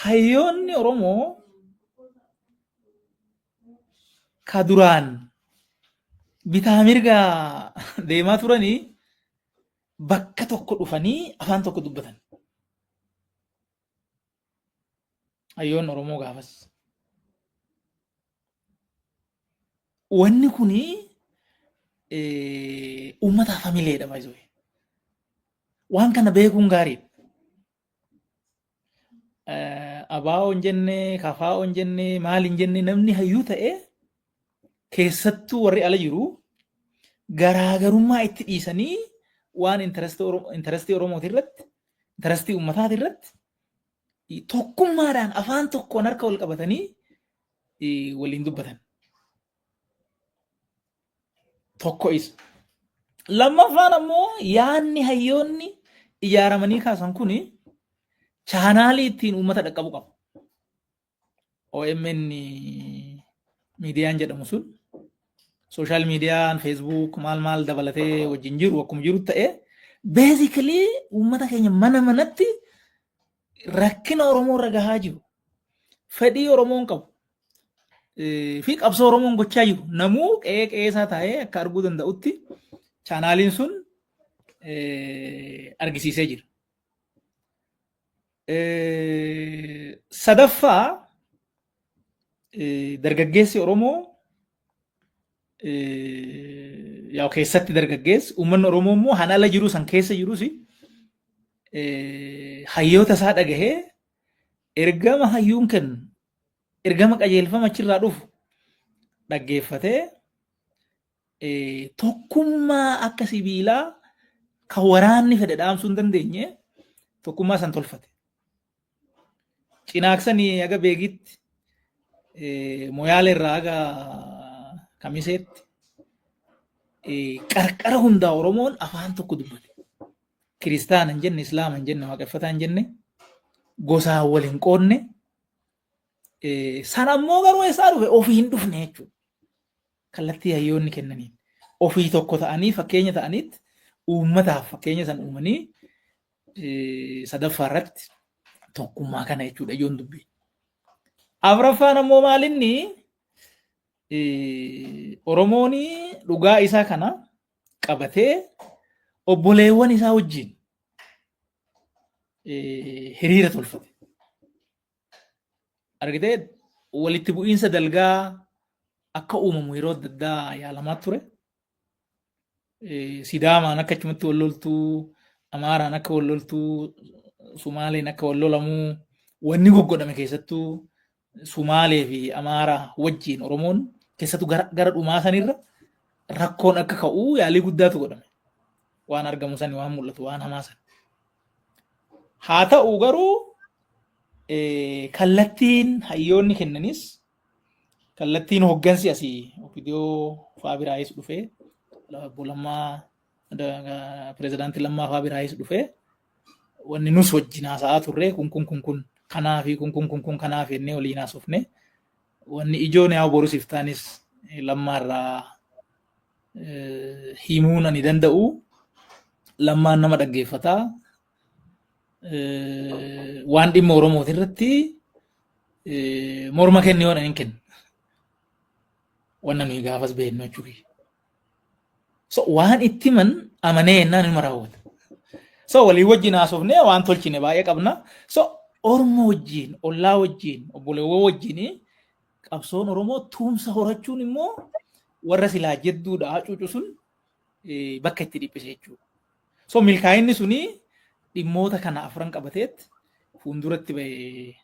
hayyoonni Oromoo ka duraan bitaa mirga deemaa turanii bakka tokko dhufanii afaan tokko dubbatan. Hayyoonni Oromoo gaafas. Wanni kuni uummataaf hamileedha baay'ee. Waan kana beekuun gaariidha. Abaa'oo hin jenne, kafaa'oo hin jenne, maal hin jenne, namni hayyuu ta'e keessattuu warri ala jiru garaagarummaa itti dhiisanii waan intarestii Oromooti irratti, intarestii uummataati irratti tokkummaadhaan afaan tokkoon harka wal qabatanii waliin dubbatan. Tokko isa. Lammaffaan ammoo yaadni hayyoonni ijaaramanii kaasan kuni chaanaalii ittiin uummata dhaqqabu qaba. OMN miidiyaan jedhamu sun, sooshaal miidiyaan Facebook maal maal dabalatee wajjin jiru akkuma jiru ta'ee, basically uummata keenya mana manatti rakkina Oromoo irra gahaa jiru, fedhii Oromoon qabu fi qabsoo Oromoon gochaa jiru namuu qe'ee qe'ee isaa taa'ee akka arguu danda'utti chaanaaliin sun argisiisee jira. Sadaffaa, dargaggeessi Oromoo yaa keessatti dargaggeessi uummanni Oromoo immoo han ala jiru san keessa jirus hayyoota isaa dhagahee ergama hayyuun kennu, ergama qajeelfama achirraa dhufu dhaggeeffatee tokkummaa akka sibiilaa kan waraanni fedhe dhaamsuu hin dandeenye tokkummaa san tolfate. Cinaaksanii haga Beegitti, Moyaale irraa haga Kamiseetti, qarqara hundaa Oromoon afaan tokko dubbate. Kiristaana hin jenne, Islaama hin jenne, Waaqeffataa hin jenne, gosaan wal hin qoodne. Sana ammoo garuu eessaa dhufe? Ofii hin dhufne jechuudha. Kallattii hayyoonni kennaniin. Ofii tokko ta'anii fakkeenya ta'anitti uummataaf fakkeenya san uumanii sadaffaa irratti tokkummaa kana jechuudha ijoon dubbii. Afraffaan ammoo maalinni, Oromoon dhugaa isaa kana qabatee obboleewwan isaa wajjin hiriira tolfate. Argitee, walitti bu'iinsa dalgaa akka uumamu yeroo adda addaa yaalamaa ture. Sidaamaan akka achumatti wal loltuu, Amaaraan akka wal loltuu, Sumaaleen akka wal lolamuu wanni goggodhame, keessattuu Sumaalee fi Amaaraa wajjin Oromoon keessattuu gara dhumaa sanirra rakkoon akka ka'u yaalii guddaatu godhame. Waan argamu sani, waan mul'atu, waan hamaa sani. Haa ta'u garuu kallattiin hayyoonni kennanis, kallattiin hoggansi asii OPDO fa'aa biraayis dhufee, obbo Lammaa, pirezidaantii Lammaa fa'aa biraayis dhufee, wanni nus wajjin haasa'aa turre kun kun kun kun kanaa fi kun kun kun kun kanaaf jennee waliin haasofne. Wanni ijoon yaa borus iftaanis Lammaarraa himuun ani danda'u, Lammaan nama dhaggeeffataa, waan dhimma Oromooti irratti morma kenni yoo hin kennu. Wanna nuyi gaafas beeknu jechuudha. So waan itti himan amanee jennaan inuma raawwata. So walii wajjin haasofnee waan tolchine baay'ee qabna. So Oromoo wajjin, ollaa wajjin, obboleewwan wajjin qabsoon Oromoo tumsa horachuun immoo warra silaa jedduudha hacuucu sun bakka itti dhiphise jechuudha. So milkaa'inni suni dhimmoota kana afran qabateet fuulduratti bahee.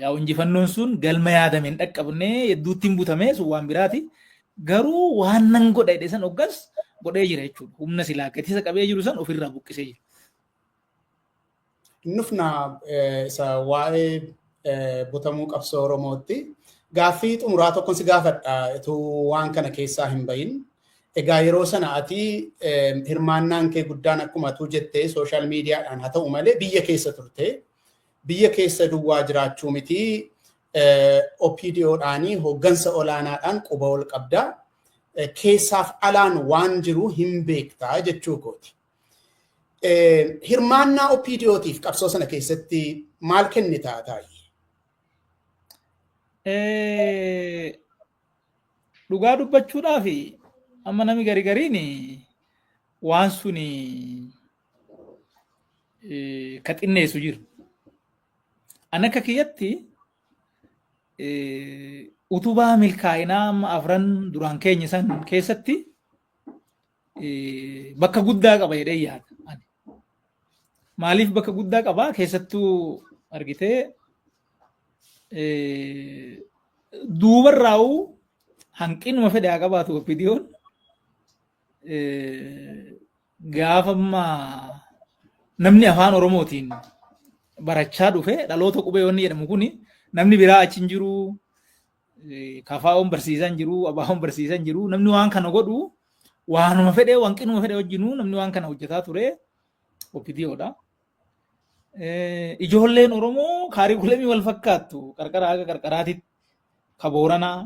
Yaa injifannoon sun galma yaadame hin dhaqqabne, hedduutti hin butame, sun waan biraati. Garuu waan nan godha jedhe san hoggas godhee jira jechuudha. Humna silaa gatisa qabee jiru san ofirraa buqqisee jira. Nufna isa waa'ee butamuu qabsoo Oromootti gaaffii xumuraa tokkon si gaafadha utuu waan kana keessaa hin bahin. Egaa yeroo sana ati hirmaannaan kee guddaan akkuma atuu jettee social mediadhaan haa ta'u malee biyya keessa turte. Biyya keessa duwwaa jiraachuu miti, OPDOdhaanii hooggansa olaanaadhaan quba ol qabda. Keessaaf alaan waan jiru hin beektaa jechuu kooti. Hirmaannaa OPDOtiif qabsoo sana keessatti maal kennita taa'ii? Dhugaa dubbachuudhaaf, amma nami gari gariin waan suni ka xinneessu jiru. An akka kiyyatti utubaa milkaa'inaa amma afran duraan keenya san keessatti bakka guddaa qaba jedhee yaada. Maaliif bakka guddaa qaba? Keessattuu argitee duubarraa'uu hanqinuma fedhe haa qabaatu, OPDOn gaafa ammaa namni afaan Oromootiin barachaa dhufe, dhaloota qubee wanni jedhamu kuni, namni biraa achi hin jiru, kafaa'oon barsiisan jiru, abaa'oon barsiisan jiru, namni waan kana godhu waanuma fedhe hanqinuma fedhe wajjinuu namni waan kana hojjetaa ture OPDOdha. Ijoolleen Oromoo curriculumii wal fakkaattu qarqara haga qarqaraatitti ka Booranaa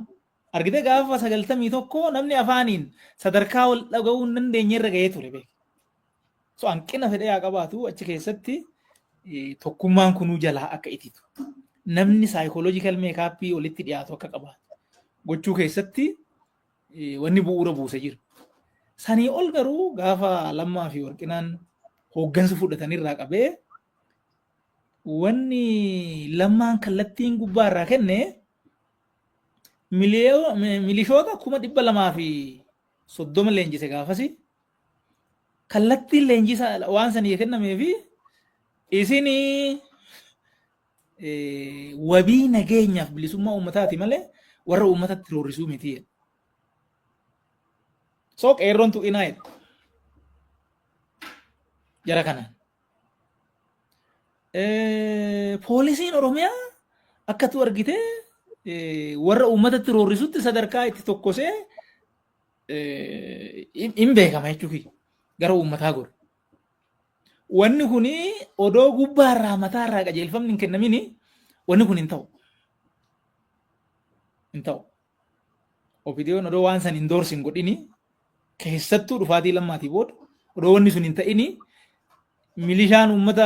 argite gaafa 91 namni afaaniin sadarkaa wal dhaga'uu hin dandeenye irra ga'ee ture beek. So hanqina fedhee haa qabaatu, achi keessatti tokkummaan kunuu jalaa akka ititu. Namni psychological makeupii walitti dhiyaatu akka qabaatu gochuu keessatti wanni bu'uura buuse jira. Sanii ol garuu gaafa Lammaa fi Warqinaan hooggansa fudhatanirraa qabee wanni Lammaan kallattiin gubbaa irraa kenne milishoota 230,000 leenjise gaafasi. Kallattiin leenjisa waan sanii kennamee fi isinii wabii nageenyaaf bilisummaa uummataati malee warra uummatatti roorrisuu miti. So qeerroon tuqinaa jedha. Jara kanaan. Poolisiin Oromiyaa akkatu argite warra uummatatti roorrisutti sadarkaa itti tokkosee hin beekama jechuufi gara uummataa godhu. Wanni kuni odoo gubbaarraa mataarraa qajeelfamni hin kennamini wanni kun hin ta'u. Hin ta'u. OPDOn odoo waan san hin doorsin godhini, keessattuu dhufaatii Lammaatii booda odoo wanni sun hin ta'ini, milishaan uummata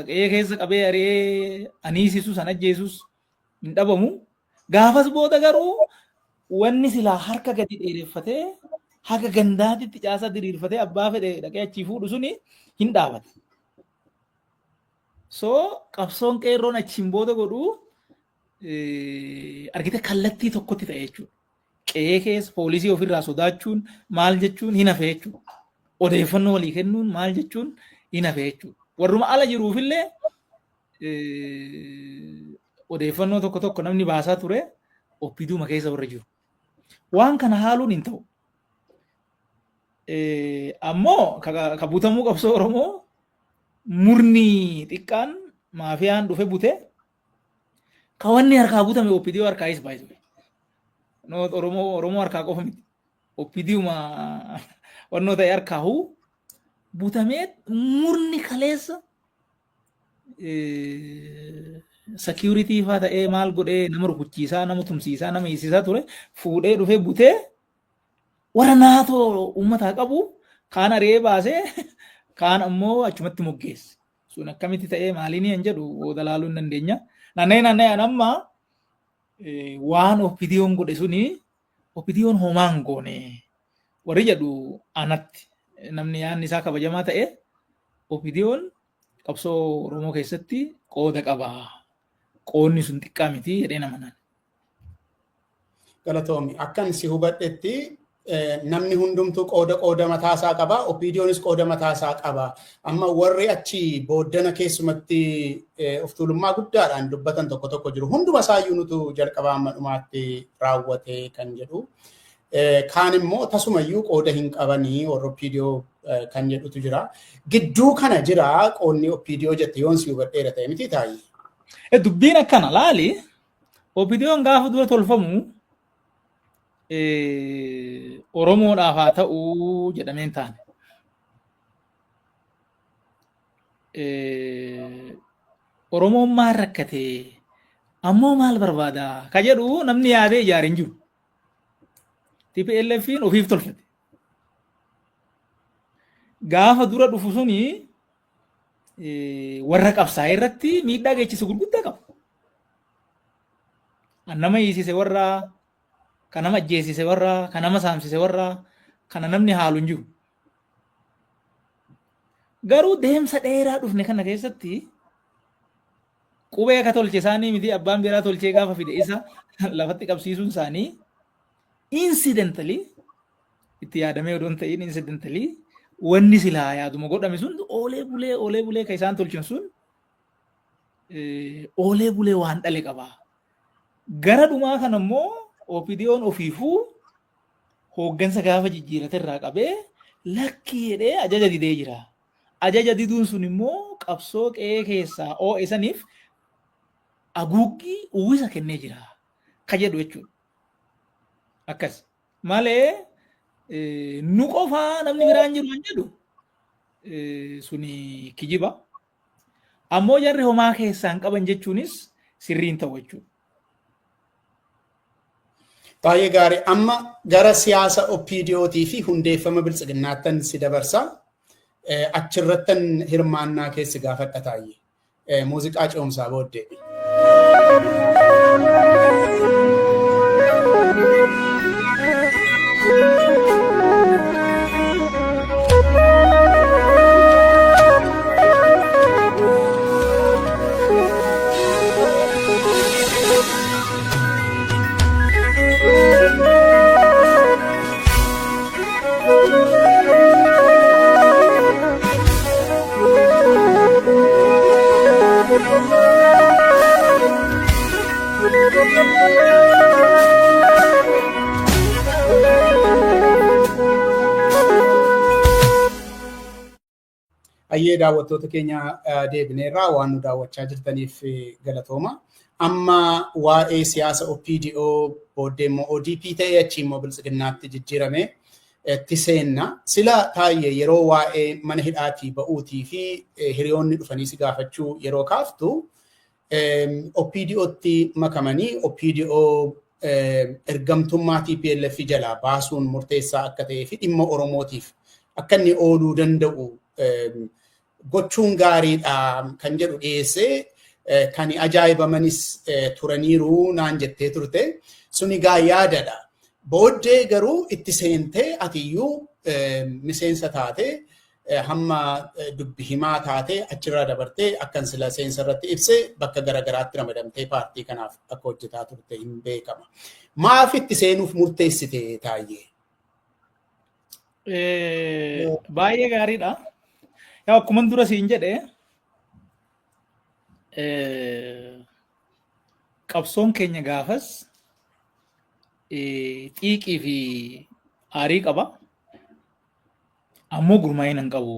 qe'ee keessa qabee ari'ee aniisisus an ajjeesus hin dhabamu. Gaafas booda garuu wanni silaa harka gadi dheereffatee haga gandaatitti caasaa diriirfatee abbaa fedhe dhaqee achii fuudhu suni hin dhaabate. So qabsoon qeerroon achiin booda godhu argite kallattii tokkotti ta'e jechuudha. Qe'ee keessa poolisii ofirraa sodaachuun maal jechuun hin hafe jechuudha. Odeeffannoo walii kennuun maal jechuun hin hafe jechuudha. Warruma ala jiruufillee odeeffannoo tokko tokko namni baasaa ture OPDOma keessa warra jiru. Waan kana haaluun hin ta'u. Ammoo ka butamuu qabsoo Oromoo murni xiqqaan maafiyaan dhufe bute, ka wanni harkaa butame OPDO harkaayis baay'ee. Oromoo harkaa qofa miti. OPDOma wannoo ta'e harkaa huu butamee murni kaleessa security faa ta'ee maal godhee nama rukuchiisaa, nama tumsiisaa, nama hiisisaa ture fuudhee dhufee butee warra naatoo uummataa qabu kaan ari'ee baasee kaan ammoo achumatti moggeesse. Sun akkamitti ta'ee maaliin hin jedhu booda laaluu hin dandeenya. Naanna'ee naanna'ee amma waan OPDOn godhe suni OPDOn homaa hin goone warri jedhu, anatti namni yaadni isaa kabajamaa ta'e, OPDOn qabsoo Oromoo keessatti qooda qaba. Qoodni sun xiqqaa miti jedhee nama naan. Galatoomi. Akkan si hubadhetti namni hundumtuu qooda qooda mataasaa qaba. OPDOnis qooda mataasaa qaba. Amma warri achi booddana keessumatti of tuulummaa guddaadhaan dubbatan tokko tokko jiru. Hunduma isaayyuu nutu jalqabaa amma dhumaatti raawwate kan jedhu. Kaan immoo tasumayyuu qooda hin qabanii warra OPDO kan jedhutu jira. Gidduu kana jira qoodni OPDO jette yoon si hubadheera ta'e miti taa'ii. Dubbiin akkana laali. OPDOn gaafa dura tolfamu Oromoodhaaf haa ta'uu jedhamee hin taane. Oromoon maal rakkate ammoo maal barbaada ka jedhu namni yaadee ijaare hin jiru. TPLF'n ofiif tolfate. Gaafa dura dhufu suni warra qabsaa'e irratti miidhaa geessisu gurguddaa qaba. Kan nama hiisise warra, kan nama ajjeesise warra, kan nama saamsise warra, kana namni haalu hin jiru. Garuu deemsa dheeraa dhufne kana keessatti qubee akka tolche isaanii miti, abbaan biraa tolchee gaafa fide isa lafatti qabsiisuun isaanii incidentally, itti yaadamee odoo hin ta'in incidentally, wanni silaa yaaduma godhame sun oolee bulee oolee bulee kan isaan tolchan sun oolee bulee waan dhale qaba. Gara dhumaa kana immoo OPDOn ofiifuu hooggansa gaafa jijjiirate irraa qabee lakkii jedhee ajaja didee jira. Ajaja diduun sun immoo qabsoo qe'ee keessaa oo'e saniif haguuggii uwwisa kennee jira ka jedhu jechuudha. Akkas malee nu qofaa namni biraan jiru kan jedhu suni kijiba. Ammoo jarri homaa keessaa hin qaban jechuunis sirriin ta'u jechuudha. Baay'ee gaarii. Amma gara siyaasa OPDOtii fi hundeeffama biltsiginnaattan si dabarsa. Achirrattan hirmaannaa keessi gaafadha taa'ee. Muuziqaa ce'umsaa booddee. Ayyee, daawwattoota keenya, deebineerraa waan nu daawwachaa jirtaniif galatooma. Amma waa'ee siyaasa OPDO, booddee immoo ODP ta'ee achii immoo biltsiginnaatti jijjiirame itti seenna. Sila taa'ee yeroo waa'ee mana hidhaatii ba'uutii fi hiriyoonni dhufanii si gaafachuu yeroo kaaftu, OPDOtti makamanii OPDO ergamtummaa TPLF jalaa baasuun murteessaa akka ta'ee fi dhimma Oromootiif akka inni ooluu danda'u gochuun gaariidha kan jedhu dhiyeessee kan ajaa'ibamanis turaniiru naan jettee turte. Suni gaa yaadadha. Booddee garuu itti seentee atiyyuu miseensa taatee hamma dubbi himaa taatee achirraa dabartee akkan sila seensa irratti ibse bakka garagaraatti ramadamtee paartii kanaaf akka hojjetaa turte hin beekama. Maaf itti seenuuf murteessite, Taayyee? Baay'ee gaariidha. Yaa, akkuma dura siin jedhe, qabsoon keenya gaafas xiiqii fi aarii qaba. Ammoo gurmaa'ina hin qabu.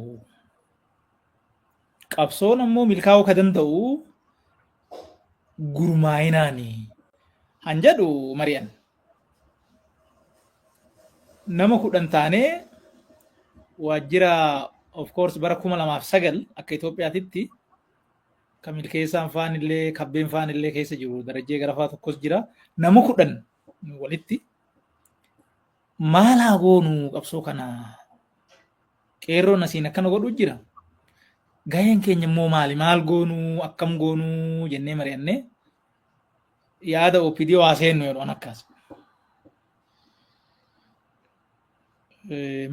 Qabsoon ammoo milkaa'uu ka danda'u gurmaa'inaani. Han jedhu mari'an. Nama 10 taanee waajjira, of course, bara 2009 akka Itoophiyaatitti kan milkeessaan faan illee kabbeen faan illee keessa jiru, Darajjee Garafaa tokkos jira. Nama 10 walitti maal haa goonu, qabsoo kana qeerroon asiin akkana godhu jira. Gaheen keenya immoo maali? Maal goonuu? Akkam goonuu? Jennee mari'annee yaada OPDO haa seennu jedhu akkas.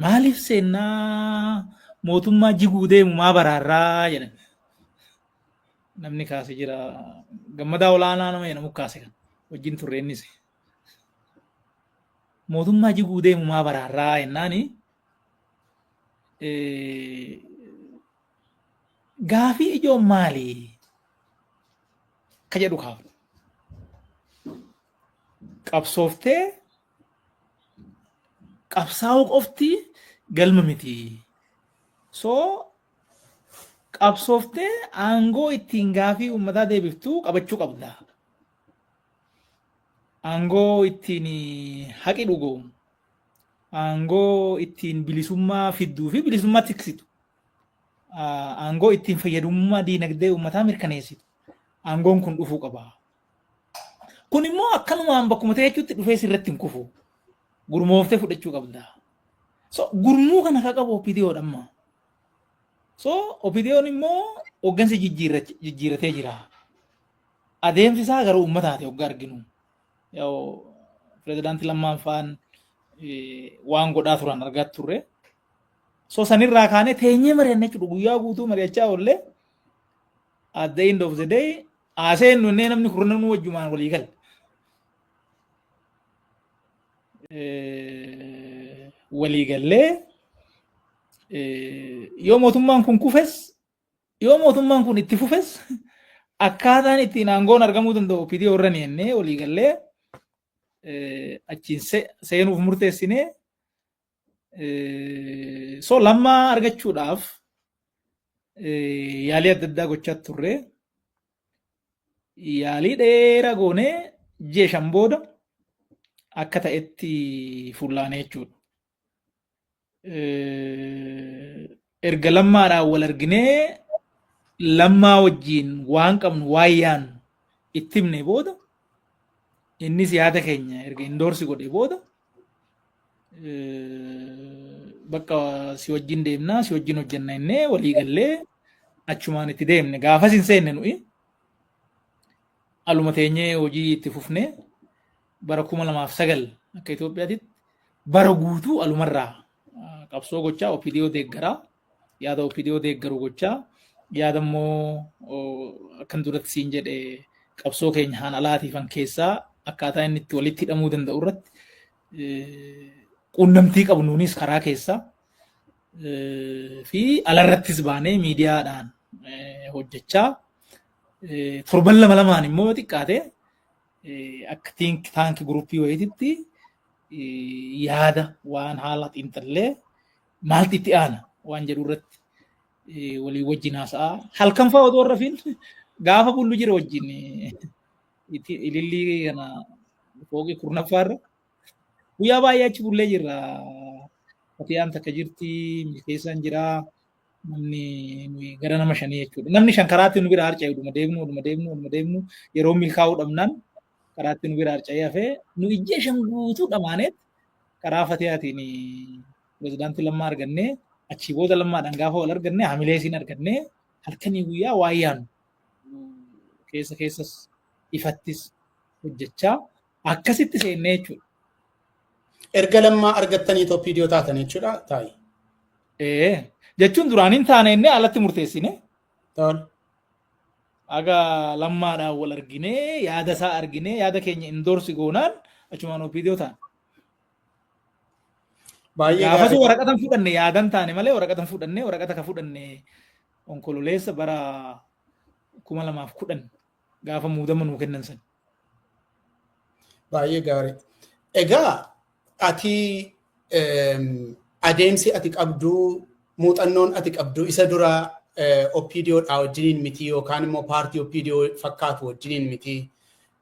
Maaliif seennaa, mootummaa jiguu deemu maa baraarraa jedhan. Namni kaase jira. Gammadaa Olaanaa nama jedhamu kaase kan wajjin turre innis. Mootummaa jiguu deemu maa baraarraa jennaani, gaafii ijoon maali ka jedhu kaafne. Qabsooftee Qabsaa'uu qofti galma miti. So qabsooftee aangoo ittiin gaafii uummataa deebiftuu qabachuu qabda. Aangoo ittiin haqi dhugoomu, aangoo ittiin bilisummaa fidduu fi bilisummaa tiksitu, aangoo ittiin fayyadamummaa diinagdee uummataa mirkaneessitu. Aangoon kun dhufuu qaba. Kun immoo akkanumaan bakkuma ta'echuutti dhufee sirratti hin kufu. Gurmooftee fudhachuu qabda. So gurmuu kana ka qabu OPDOdha amma. So OPDOn immoo hooggansa jijjiirratee jira. Adeemsi isaa gara uummataati hoggaa arginu. Pirezidaantii Lammaan faan waan godhaa turan argaa turre. So sanirraa kaanee teenyee mari'anne jechuudha, guyyaa guutuu mari'achaa oollee, at the end of the day haaseen nunnee namni kurnanuu wajjumaan walii gale. Walii gallee, yoo mootummaan kun kufes, yoo mootummaan kun itti fufes, akkaataan ittiin aangoon argamuu danda'u OPDO irra ni jennee walii gallee achiin seenuuf murteessinee. So Lammaa argachuudhaaf yaalii adda addaa gochaa turre. Yaalii dheeraa goonee ji'a 5 booda akka ta'etti fullaanee jechuudha. Erga Lammaadhaan wal arginee, Lammaa wajjiin waan qabnu, waan yaannu itti himne booda, innis yaada keenya erga endorse godhe booda, bakka si wajjin deemnaa, si wajjin hojjenna innee walii gallee achumaan itti deemne. Gaafas hin seenne, nuyi aluma teenyee hojii itti fufnee, bara 2009 akka Itoophiyaatitti bara guutuu alumarraa qabsoo gochaa, OPDO deeggaraa, yaada OPDO deeggaru gochaa, yaada immoo akkan duratti siin jedhe qabsoo keenya haan alaatiifan keessaa akkaataa inni itti walitti hidhamuu danda'u irratti quunnamtii qabnuunis karaa keessaa fi alarrattis baanee miidiyaadhaan hojjechaa, torban lama lamaan immoo xiqqaate akka think tank groupii wayiititti yaada waan haala xiinxallee maaltu itti aana waan jedhu irratti walii wajjin haasa'aa, halkan fa'aa otoo rafiin gaafa bullu jira wajjin ilillii kana fooqii kurnaffaarra guyyaa baay'ee achi bullee jirra. Fatiyaan takka jirti, Milkeessaan jira, namni nuyi gara nama shanii jechuudha. Namni shan karaatti nu bira harca'e, dhuma deemnu, dhuma deemnu, dhuma deemnu, yeroo milkaa'uu dhabnaan karaatti nu bira harca'ee hafee, nu ijjee shan guutuu dhamaaneet karaa Fatiyaatiin pirezidaantii Lammaa argannee, achii booda Lammaadhaan gaafa wal arganne hamilee isiin argannee, halkanii guyyaa waa yaannu keessa keessas ifattis hojjechaa akkasitti seennee jechuudha. Erga Lammaa argattanii OPDO taatan jechuudha taa'i. Ee, jechuun duraan hin taane inni alatti murteessine. Tole. Aga Lammaadhaan wal arginee, yaada isaa arginee, yaada keenya endorse goonaan achumaan OPDO taane. Baay'ee Gaafasuu gaarii. Waraqatan fudhanne, yaadan taane malee waraqatan fudhanne. Waraqata ka fudhanne Onkololeessa bara 2010 gaafa muudama nuu kennan san. Baay'ee gaarii. Egaa ati adeemsi ati qabdu, muuxannoon ati qabdu isa dura OPDO-dhaa wajjiniin miti yookaan immoo paartii OPDO fakkaatu wajjiniin miti.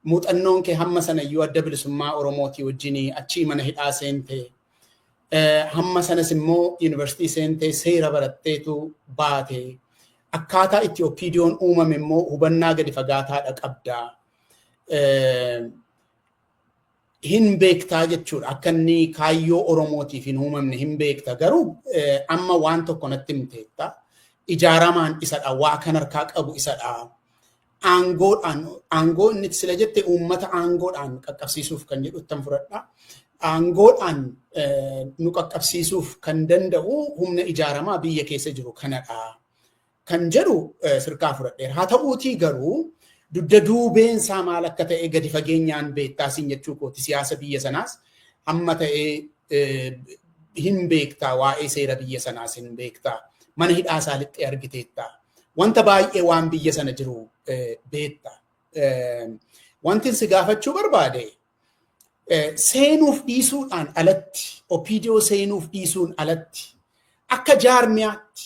Muuxannoon kee hamma sana iyyuu Adda Bilisummaa Oromootii wajjinii achii mana hidhaa seente. Hamma sanas immoo yuunivarsiitii seentee seera baratteetu baate. Akkaataa itti OPDO'n uumame immoo hubannaa gadi fagaataadha qabda. Hin beektaa jechuudha. Akka inni kaayyoo Oromootiif hin uumamne hin beekta. Garuu amma waan tokko natti himteetta. Ijaaramaan isadha. Waa kan harkaa qabu isadha. Aangoodhaan, aangoo inni sila jette uummata aangoodhaan qaqqabsiisuuf kan jedhu fudhadha. Aangoodhaan nu qaqqabsiisuuf kan danda'u humna ijaaramaa biyya keessa jiru kanadha. Kan jedhu sirkaa fudhadheera. Haa ta'uutii garuu dugda duubeen isaa maal akka ta'e gadi fageenyaan beektaa siin jechuu kooti. Siyaasa biyya sanaas hamma ta'ee hin beektaa, waa'ee seera biyya sanaas hin beektaa, mana hidhaa isaa lixxee argiteetta, wanta baay'ee waan biyya sana jiru beekta. Wanti si gaafachuu barbaade, Seenuuf dhiisuudhaan alatti, OPDO seenuuf dhiisuun alatti, akka jaarmiyaatti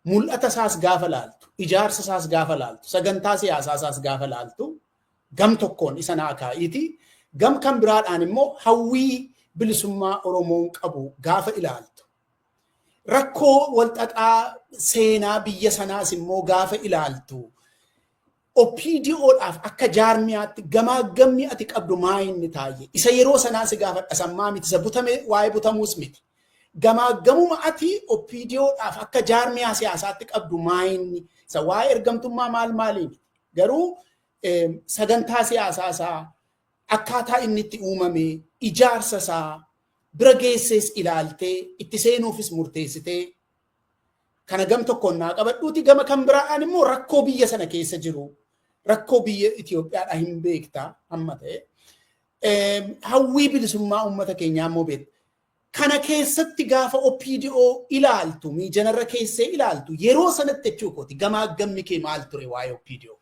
mul'ata isaas gaafa laaltu, ijaarsa isaas gaafa laaltu, sagantaa siyaasaa isaas gaafa laaltu, gam tokkoon isa naa kaa'iiti. Gam kan biraadhaan immoo hawwii bilisummaa Oromoon qabu gaafa ilaaltu, rakkoo walxaxaa seenaa biyya sanaas immoo gaafa ilaaltu, OPDOdhaaf akka jaarmiyaatti gamaa gamni ati qabdu maa inni taayye? Isa yeroo sanaa si gaafadha, sammaa miti, isa butame waa'ee butamuus miti. Gamaa gamuma ati OPDOdhaaf akka jaarmiyaa siyaasaatti qabdu maa inni? Isa waa'ee ergamtummaa maal maalii miti. Garuu sagantaa siyaasaa isaa, akkaataa inni itti uumame, ijaarsa isaa bira geessees ilaaltee itti seenuufis murteessitee, kana gam tokkoon naa qabadhuuti, gama kan biraadhaan immoo rakkoo biyya sana keessa jiru, rakkoo biyya Itoophiyaadhaa hin beektaa hamma ta'e, hawwii bilisummaa uummata keenyaa immoo beekta. Kana keessatti gaafa OPDO ilaaltu, miijanarra keessee ilaaltu, yeroo sanatti jechuu kooti, gamaa gamni kee maal ture waa'ee OPDO?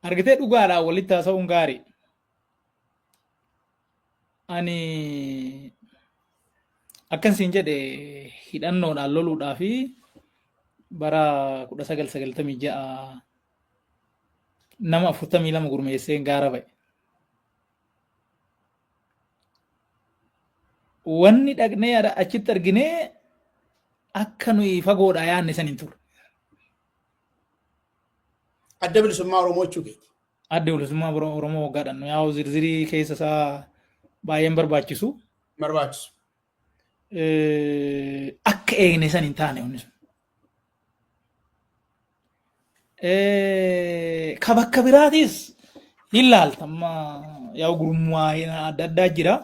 Argitee, dhugaadhaan walitti haasa'uun gaarii. Ani akkan siin jedhe hidhannoodhaan loluudhaa fi bara 1996 nama 42 gurmeessee gaara ba'e. Wanni dhaqnee achitti arginee akka nuyi fagoodhaa yaadne san hin turre. Adda Bilisummaa Oromoo jechuu keeti. Adda Bilisummaa Oromoo waggaadhaan yaa'u zirzirii keessa isaa baay'een barbaachisu. Barbaachisu. Akka eegne san hin taane wanni sun. Ka bakka biraatis hin laalta, amma yaa'u gurmaa'ina adda addaa jira.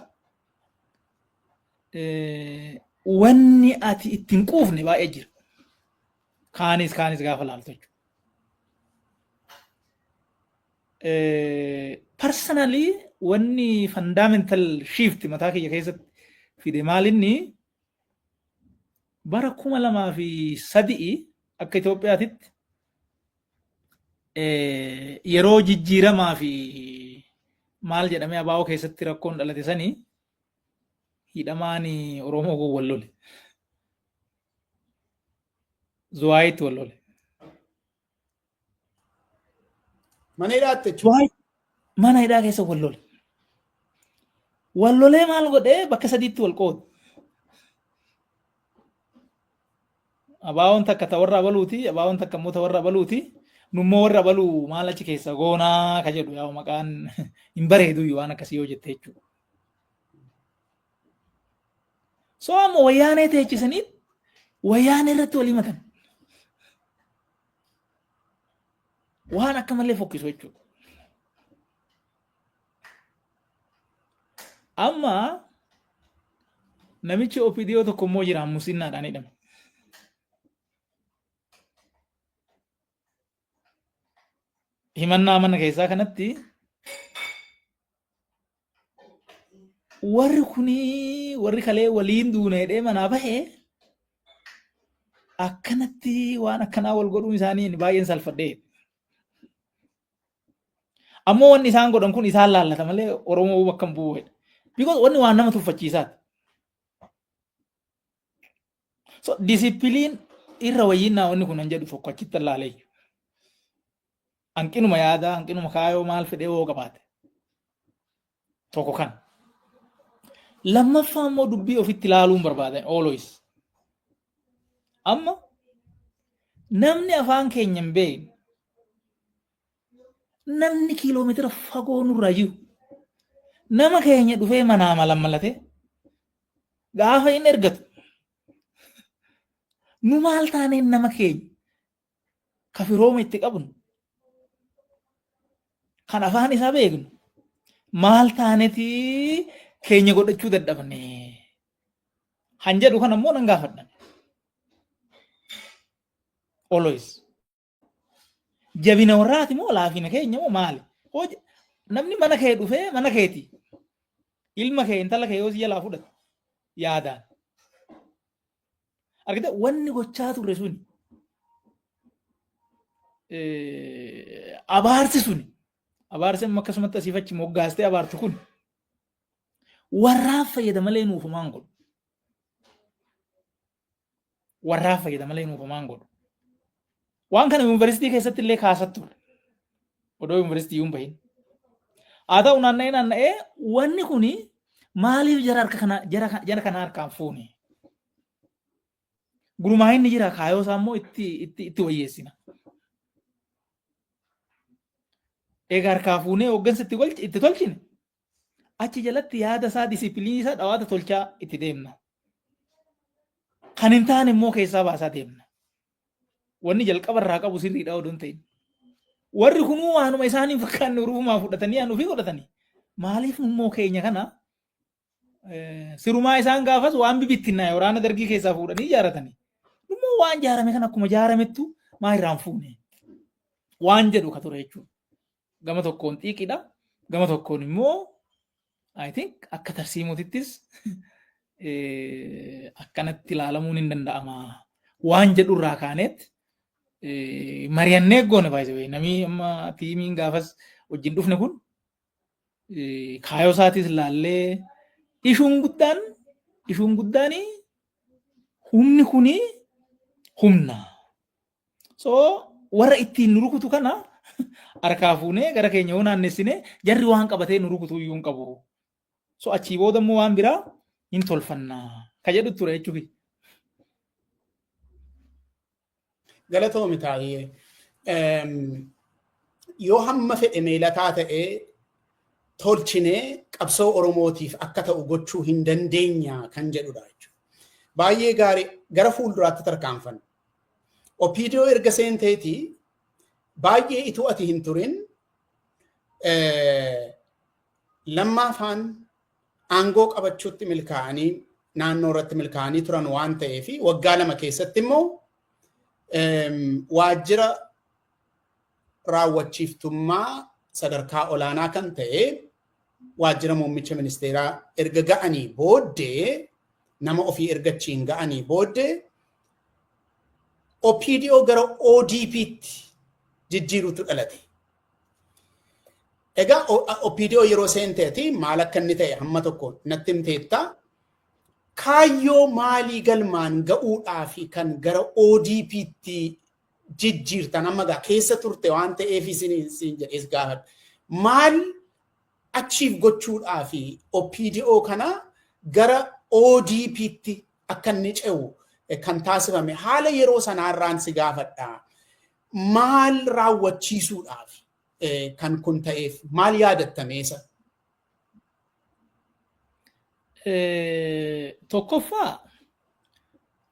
Wanni ati ittiin quufne baay'ee jira. Kaanis kaanis gaafa laaltu jechuudha. Personally, wanni fundamental shift mataa kiyya keessatti fide maalinni, bara 2003 akka Itoophiyaatitti yeroo jijjiiramaa fi maal jedhamee ABO keessatti rakkoon dhalate sanii hidhamaan Oromoo kun wal lole. Zuwaayitti wal lole. Mana hidhaatti jechuudha. Mana hidhaa keessa wal lole. Wal lolee maal godhee bakka sadiitti wal qoode. ABOn takka ta warra abaluuti, ABOn takka immoo ta warra abaluuti. Nummoo warra abaluu maal achi keessa goonaa ka jedhu, yaa'u maqaan hin bareedu waan akkasii yoo jette jechuudha. So amma wayyaanee teechisanii wayyaanee irratti walii matan. Waan akka malee fokkisu jechuudha. Amma namichi OPDO tokko immoo jira, musinnaadhaan hidhame. Himannaa mana keessaa kanatti warri kuni, warri kalee waliin duuna jedhee manaa bahee, akkanatti waan akkanaa wal godhuun isaanii baay'een salfadhee. Ammoo wanni isaan godhan kun isaan laallata malee Oromoo bakka hin bu'u. Because wanni waan nama tuffachiisaati. So discipline irra wayyinnaa wanni kun hin jedhu tokko achitti ilaalee. Hanqinuma yaadaa, hanqinuma kaayoo maal fedhee hoo qabaate. Tokko kan. Lammaffaa immoo dubbii ofitti ilaaluun barbaadan always. Amma namni afaan keenya hin beekne, namni kiiloomeetira fagoo nurraa jiru, nama keenya dhufee manaa malammalate gaafa inni ergatu, nu maal taaneen nama keenya ka firooma itti qabnu, kan afaan isaa beeknu, maal taaneti keenya godhachuu dadhabne han jedhu kan ammoo nan gaafadhan always. Jabina warraati moo laafina keenya moo maali? Namni mana kee dhufee mana keeti ilma kee, intala kee yoo si jalaa fudhate yaadaan argite, wanni gochaa turre suni, abaarsi suni Abaarsi amma akkasumatti asiif achi moggaastee abaartu kun warraaf fayyada malee nuuf homaan godhu. Warraaf fayyada malee nuuf homaan godhu. Waan kana yuunivarsiitii keessatti illee kaasat turre. Odoo yuunivarsiitii hin bahin. Haa ta'u, naanna'ee naanna'ee wanni kuni maaliif jara harka kana jara kana harkaan fuune? Gurmaa'inni jira, kaayoo isaa immoo itti wayyeessina. Egaa harkaa fuunee hooggansa itti tolchine, achi jalatti yaada isaa, disipiliinii isaa dhawaata tolchaa itti deemna. Kan hin taane immoo keessaa baasaa deemna. Wanni jalqaba irraa qabu sirriidha odoo hin ta'in. Warri kunuu waanuma isaanii fakkaanne urufumaa fudhatanii aan ofii godhatanii. Maaliif immoo keenya kana sirumaa isaan gaafas waan bibittinnaa'e waraana Dargii keessaa fuudhanii ijaaratanii. Immoo waan ijaarame kana akkuma ijaaramettu maa irraan fuune? Waan jedhu ka ture jechuudha. Gama tokkoon xiiqidha. Gama tokkoon immoo I think akka tarsiimootittis akkanatti ilaalamuun hin danda'ama. Waan jedhu irraa kaaneet mari'annee goone. Baay'ee namni amma tiimiin gaafas wajjin dhufne kun kaayoo isaatis ilaallee, ishuun guddaan humni kuni humna. So warra ittiin nu rukutu kana harkaa fuunee gara keenya yoo naannessine, jarri waan qabatee nu rukutu iyyuu hin qabu. So achii booda immoo waan biraa hin tolfannaa ka jedhu ture jechuufi. Galatoomi taa'ee. Yoo hamma fedhe meelataa ta'ee tolchinee qabsoo Oromootiif akka ta'u gochuu hin dandeenya kan jedhudha jechuudha. Baay'ee gaarii, gara fuulduraatti tarkaanfanna. OPDO erga seenteetii baay'ee ituu ati hin turin, lammaafaan aangoo qabachuutti milkaa'anii, naannoo irratti milkaa'anii turan waan ta'eef, waggaa 2 keessatti immoo waajjira raawwachiiftummaa sadarkaa olaanaa kan ta'e waajjira muummicha ministeeraa erga ga'anii booddee, nama ofii erga achiin ga'anii booddee, OPDO gara ODP'tti jijjiiruutu dhalate. Egaa OPDO yeroo seenteeti maal akka inni ta'e hamma tokko natti himteetta. Kaayyoo maalii galmaan ga'uudhaaf kan gara ODP'tti jijjiirtan? Amma gaa keessa turte waan ta'eef isin jedhees gaafadha. Maal achiif gochuudhaaf OPDO kana gara ODP'tti akka inni ce'u kan taasifame? Haala yeroo sanaarraan si gaafadha. Maal raawwachiisuudhaaf kan kun ta'eef, maal yaadattameesa? Tokkoffaa,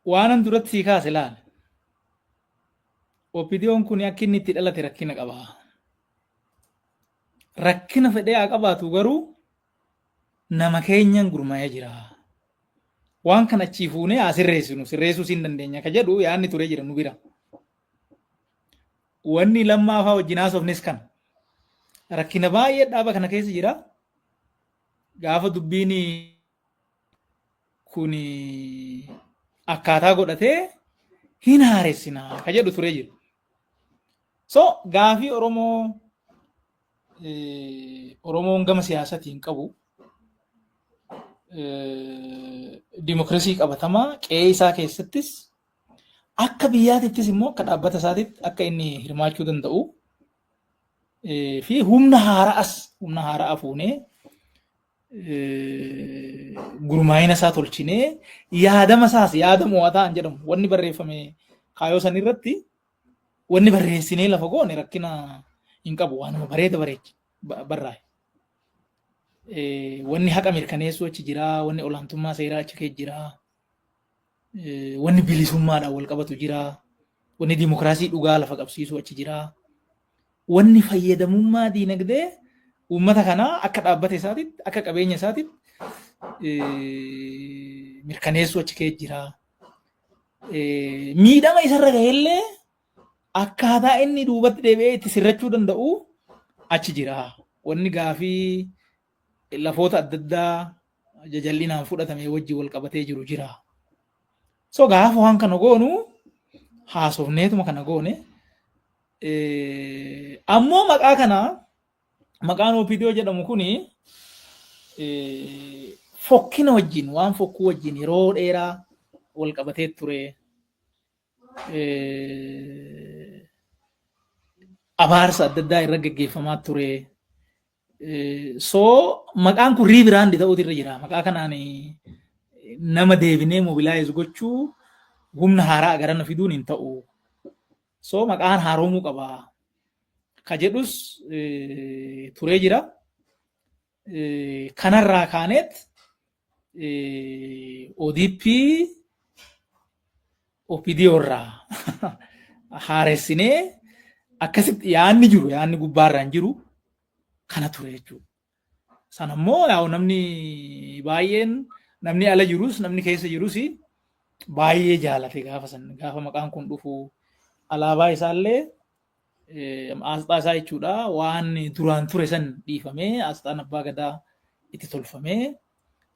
waanan duratti sii kaase laal. OPDO'n kun akka inni itti dhalate rakkina qaba. Rakkina fedhee haa qabaatu garuu nama keenyan gurmaa'ee jira. Waan kana achii fuunee haa sirreessinu, sirreessuu siin dandeenya ka jedhu yaadni ture jira nu bira. Wanni lammaafaa wajjin haasofnes kana. Rakkina baay'ee dhaaba kana keessa jira. Gaafa dubbiin kun akkaataa godhatee hin haaressina ka jedhu ture jira. So gaafii Oromoo Oromoon gama siyaasatiin qabu, dimokiraasii qabatamaa qe'ee isaa keessattis, akka biyyaatittis immoo akka dhaabbata isaatitti akka inni hirmaachuu danda'u fi humna haara'as, humna haara'a fuunee gurmaa'ina isaa tolchinee, yaadama isaas yaada mo'ataa hin jedhamu, wanni barreeffame kaayoo san irratti wanni barreessinee lafa goone rakkina hin qabu, waanuma bareeda bareechi barraa'e. Wanni haqa mirkaneessuu achi jira, wanni olaantummaa seeraa achi keessa jira, wanni bilisummaadhaan wal qabatu jira, wanni dimokiraasii dhugaa lafa qabsiisuu achi jira, wanni fayyadamummaa diinagdee uummata kanaa akka dhaabbata isaatitti, akka qabeenya isaatitti mirkaneessuu achi keessa jira. Miidhama isarra gahellee akkaataa inni duubatti deebi'ee itti sirrachuu danda'u achi jira. Wanni gaafii lafoota adda addaa jajal'inaan fudhatame wajjin wal qabatee jiru jira. So gaafa waan kana goonu haasofneetuma kana goone. Ammoo maqaa kana Maqaan OPDO jedhamu kuni fokkina wajjin, waan fokkuu wajjin yeroo dheeraa wal qabatee ture. Abaarsa adda addaa irra gaggeeffamaa ture. So maqaan kun rebrand ta'uutu irra jira. Maqaa kanaan nama deebinee mobilize gochuu, humna haaraa garana fiduun hin ta'u. So maqaan haaromuu qaba. Ka jedhus turee jira. Kanarraa kaaneet ODP OPDO irraa haaressinee akkasitti yaadni jiru, yaadni gubbaarraan jiru kana ture jechuudha. Sana immoo yaa'u namni baay'een, namni ala jirus namni keessa jirus, baay'ee jaalate gaafa san. Gaafa maqaan kun dhufu alaabaa isaallee, asxaa isaa jechuudha, waan duraan ture san dhiifamee asxaan abbaa gadaa itti tolfamee,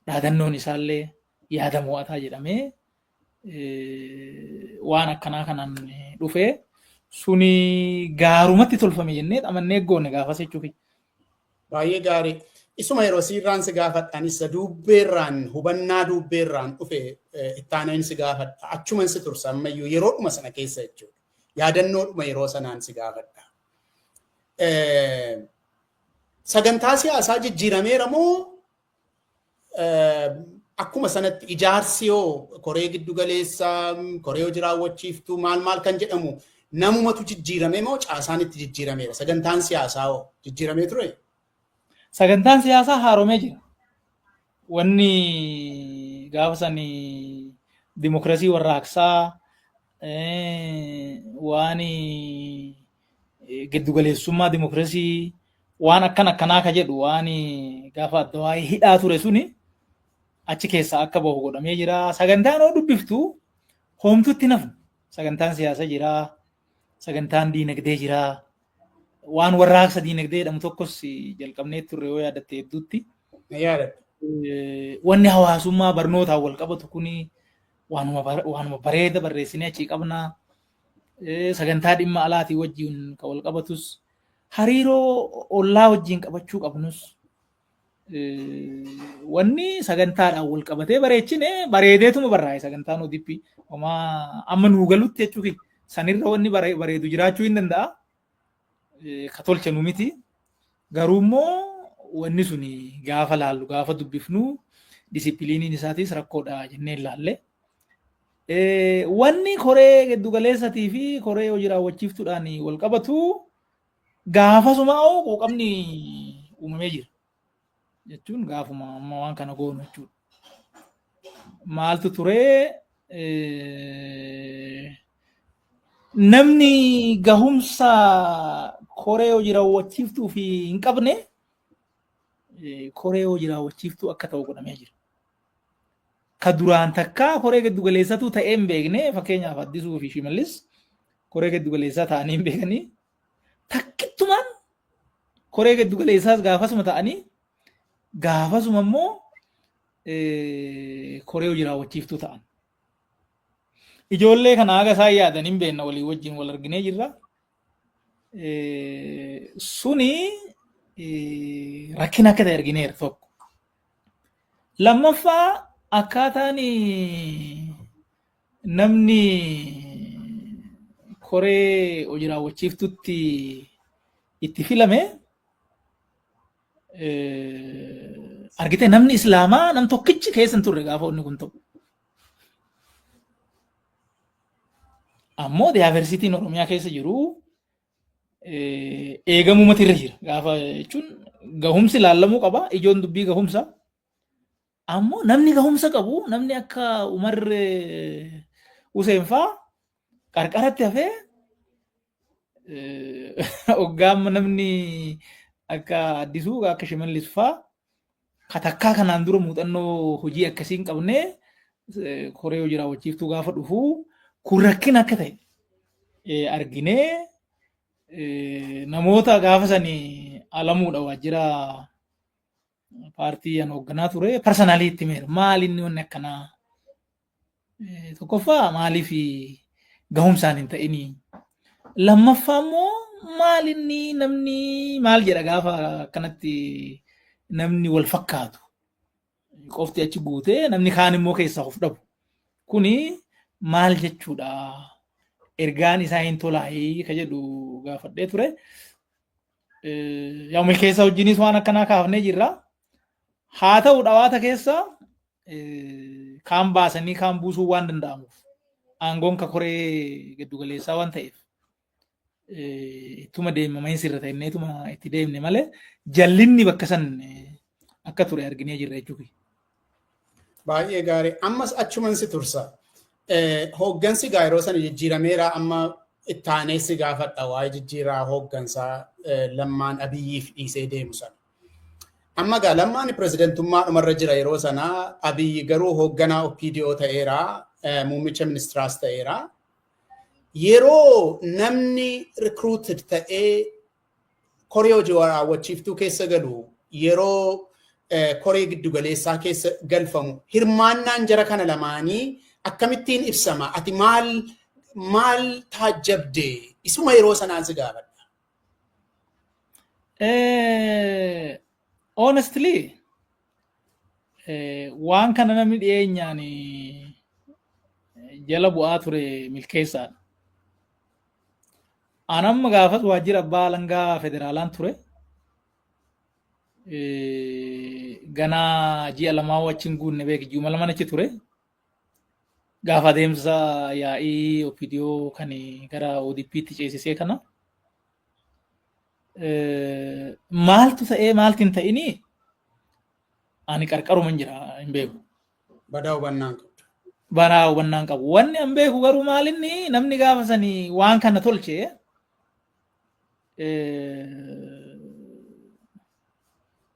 dhaadannoon isaallee yaada mo'ataa jedhamee waan akkanaa kanaan dhufee suni gaarumatti tolfame jennee amannee goone gaafas jechuufi. Baay'ee gaarii. Isuma yeroo siirraan si gaafadhaan, isa duubbeerraan, hubannaa duubbeerraan dhufe ittaaneen si gaafadha. Achuman si tursa ammayyuu, yeroodhuma sana keessa jechuudha. Yaadannoodhuma yeroo sanaan si gaafadha. Sagantaa siyaasaa jijjiirameera moo akkuma sanatti ijaarsi yoo koree giddu galeessaa, koree hojii raawwachiiftuu, maal maal kan jedhamu namumatu jijjiirame moo caasaan itti jijjiirameera? Sagantaan siyaasaa hoo jijjiiramee ture? Sagantaan siyaasaa haaromee jira. Wanni gaafa sani dimokiraasii warraaqsaa, waan giddugaleessummaa dimokiraasii, waan akkan akkanaa ka jedhu, waan gaafa adda waa'ee hidhaa ture suni achi keessaa akka bahu godhamee jira. Sagantaan hoo dubbiftu hoomtutti nafnu. Sagantaan siyaasaa jira. Sagantaan diinagdee jira. Waan warraaqsa diinagdee jedhamu tokkos jalqabnee turre yoo yaadatte hedduutti. Wanni hawaasummaa barnootaan wal qabatu kuni waanuma bareeda barreessinee achii qabna. Sagantaa dhimma alaatii wajjin kan wal qabatus, hariiroo ollaa wajjin qabachuu qabnus, wanni sagantaadhaan wal qabatee bareechine bareedeetuma barraa'e sagantaan ODP. Homaa amma nuu galutti jechuufi sanirra wanni bareedu jiraachuu hin danda'a. Ka tolche nu miti. Garuu immoo wanni suni gaafa laallu, gaafa dubbifnu, disipiliiniin isaatis rakkoodha jennee ilaalle. Wanni koree giddugaleessatii fi koree hojii raawwachiiftuudhaan wal qabatu gaafasuma quuqamni uumamee jira. Jechuun gaafuma amma waan kana goonu jechuudha. Maaltu ture? Namni gahumsa koree hojii raawwachiiftuu fi hin qabne koree hojii raawwachiiftuu akka ta'u godhamee jira. Ka duraan takkaa koree giddugaleessatu ta'ee hin beekne, fakkeenyaaf Addisuu fi Shimallis koree giddugaleessaa ta'anii hin beekanii, takkittumaan koree giddugaleessaas gaafasuma ta'anii, gaafasuma immoo koree hojii raawwachiiftuu ta'an. Ijoollee kana haga isaan yaadan hin beekna, walii wajjin wal arginee jirra. Suni rakkina akka ta'e argineera tokko. Lammaffaa, akkaataan namni koree hojii raawwachiiftutti itti filame argite, namni islaamaa nam tokkichi keessa hin turre gaafa inni kun ta'u. Ammoo diversityn Oromiyaa keessa jiru eegamumatu irra jira. Gaafa jechuun gahumsi ilaallamuu qaba. Ijoon dubbii gahumsa. Ammoo namni gahumsa qabu, namni akka Umar Hussein faa qarqaratti hafee, hoggaama namni akka Addisuu, akka Shimallis faa katakkaa kanaan dura muuxannoo hojii akkasii hin qabne koree hojii raawwachiiftuu gaafa dhufu, kun rakkina akka ta'e arginee, namoota gaafa sanii alamuudha waajjira paartii an hoogganaa ture personally itti himeera. Maal inni wanni akkanaa? Tokkoffaa, maaliif gahumsaan hin ta'inii? Lammaffaa immoo Maal inni namni maal jedha gaafa akkanatti namni wal fakkaatu qofti achi guutee namni kaan immoo keessaa of dhabu. Kuni maal jechuudha? Ergaan isaa hin tolaayii ka jedhu gaafadhee ture. Yaa Milkeessaa wajjinis waan akkanaa kaafnee jirra. Haa ta'u, dhawaata keessa kaan baasanii kaan buusuu waan danda'amuuf, aangoon ka koree giddugaleessaa waan ta'eef, ittuma deemama hin sirra ta'inneetuma itti deemne malee jallinni bakka san akka ture arginee jirra jechuudha. Baay'ee gaarii. Ammas achuman si tursa. Hooggansi gaa yeroo sana jijjiirameera. Amma ittaanee si gaafadha waa'ee jijjiiraa hooggansaa Lammaan Abiyyiif dhiisee deemu sana. Amma gaa Lammaan pirezidantummaa dhumarra jira yeroo sana. Abiyyi garuu hoogganaa OPDO ta'eera, muummicha ministiraas ta'eera. Yeroo namni recruited ta'ee koree hojii raawwachiiftuu keessa galu, yeroo koree giddugaleessaa keessa galfamu, hirmaannaan jara kana lamaanii akkamittiin ibsama? Ati maal maal taajjabde? Isuma yeroo sanaan si gaafadha. Honestly, waan kana namni dhiyeenyaan jala bu'aa ture Milkeessaadha. An amma gaafas waajjira abbaa alangaa federaalaan ture. Ganaa ji'a 2 wajjin guunne beeki, ji'uma 2 achi ture. Gaafa adeemsa yaa'ii OPDO kan gara ODP'tti ceesisee kana. Maaltu ta'ee maalti hin ta'inii ani qarqaruma hin jira, hin beeku. Badaa hubannaan qabdu. Badaa hubannaan qabu. Wanni an beeku garuu maalinni, namni gaafa sanii waan kana tolche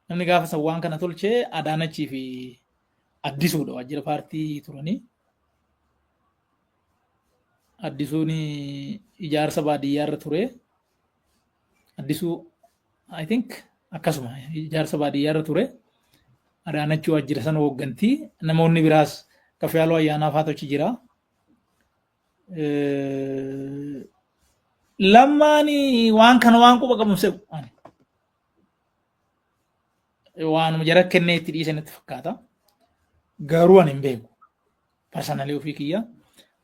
namni gaafa san waan kana tolche Adaanachii fi Addisuudha, waajjira paartii turanii. Addisuun ijaarsa baadiyyaarra ture. Addisuu, I think, akkasuma ijaarsa baadiyyaarra ture. Adaanachii waajjira sana hooggantii. Namoonni biraas Kaffiyaaloo Ayyaanaa faatu achi jira. Lammaan waan kana waan quba qabu se'u. Waanuma jara kennee itti dhiisan natti fakkaata. Garuu ani hin beeku. Personally ofii kiyya.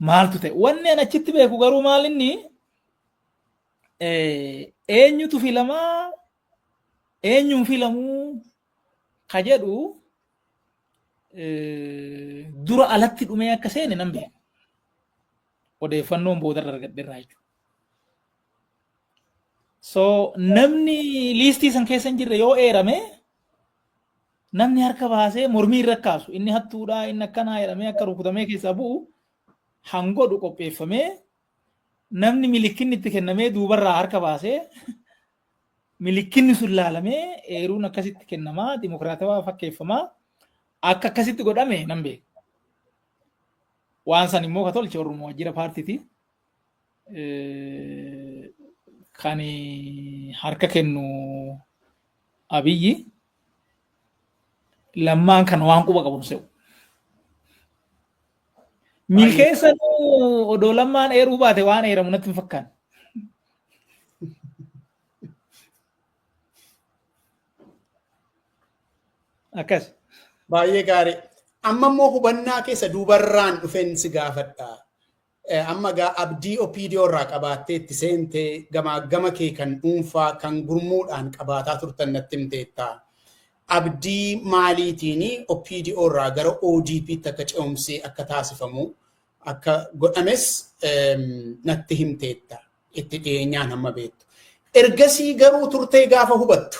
Maaltu ta'e? Wanni ani achitti beeku garuu maal inni, eenyutu filamaa, eenyuun filamuu ka jedhu dura alatti dhumee akka seene nan beeka. Odeeffannoon boodarra argadheerraa jechuudha. So namni liistii san keessa hin jirre yoo eerame, namni harka baasee mormii irra kaasu, inni hattuudhaa, inni akkanaa jedhamee akka rukutamee keessaa bu'u hangodhu qopheeffamee, namni milikkinni itti kennamee duubarraa harka baasee milikkinni sun laalamee eeruun akkasitti kennamaa, dimokiraatawaa fakkeeffamaa akka akkasitti godhame nan beeka. Waan san immoo ka tolche orma waajjira paartiiti. Kan harka kennu Abiyyi, Lammaan kan waan quba qabu se'u. Milkeessanuu odoo Lammaan eeruu baate waan eeramu natti hin fakkaanne. Akkas. Baay'ee gaarii. Amma immoo hubannaa keessa duubarraan dhufeen si gaafadha. Amma gaa abdii OPDO irraa qabaattee itti seentee, gamaa gama kee kan dhuunfaa kan gurmuudhaan qabaataa turtan natti himteetta. Abdii maaliitiin OPDO irraa gara ODP'tti akka ce'umsi akka taasifamu akka godhames natti himteetta, itti dhiyeenyaan hamma beektu. Ergasii garuu turtee gaafa hubattu,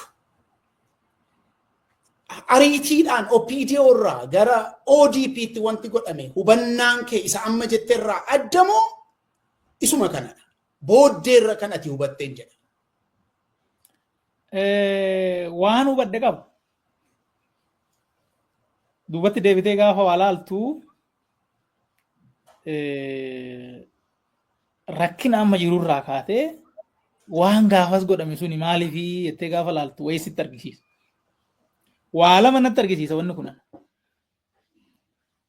ariitiidhaan OPDO irraa gara ODP'tti wanti godhame hubannaan kee isa amma jette irraa adda moo isuma kanadha? Booddeerra kan ati hubatteen jedha. Waan hubadhe qaba. Duubatti deebitee gaafa waa laaltu, rakkina amma jirurraa kaatee waan gaafas godhame suni maaliifi jettee gaafa laaltu wayii sitti argisiisa. Waa lama natti argisiisa wanni kun.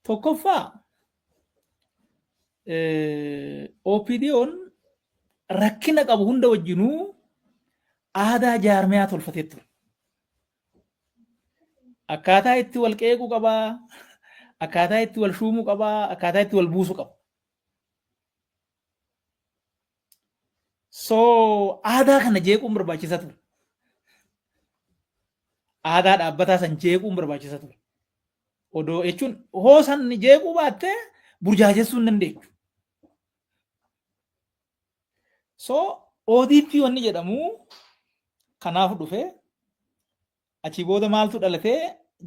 Tokkoffaa, OPDO'n rakkina qabu hunda wajjinuu Aadaa jaarmiyaa tolfatee ture. Akkaataa itti wal qeequu qabaa, akkaataa itti wal shuumuu qabaa, akkaataa itti wal buusuu qaba. So aadaa kana jeequun barbaachisa ture. Aadaa dhaabbataa san jeequun barbaachisa ture. Odoo jechuun hoo san jeequu baattee burjaajessuu hin dandeechu. So ODP wanni jedhamu kanaaf dhufe. Achii booda maaltu dhalatee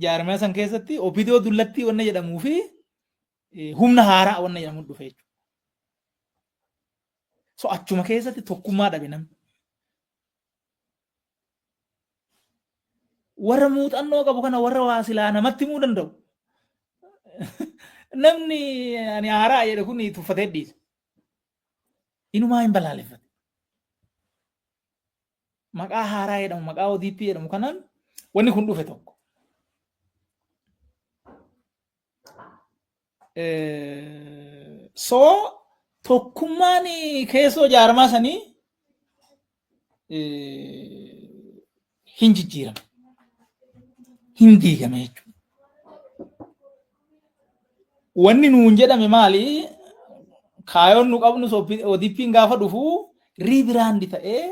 jaarmiyaa san keessatti OPDO dullattii wanna jedhamuu fi humna haaraa wanna jedhamu dhufe jechuudha. So achuma keessatti tokkummaa dhabe namni. Warra muuxannoo qabu kana warra waa silaa namatti himuu danda'u. Namni ani haaraa jedhe kun tuffatee dhiisa. Inumaa hin balaaleffate. Maqaa haaraa jedhamu, maqaa ODP jedhamu kanaan wanni kun dhufe tokko. So tokkummaan keessoo jaarmaa sanii hin jijjiirame. Hin diigame jechuudha. Wanni nuun jedhame maali? Kaayoon nu qabnus ODP'n gaafa dhufu riibiraandi ta'ee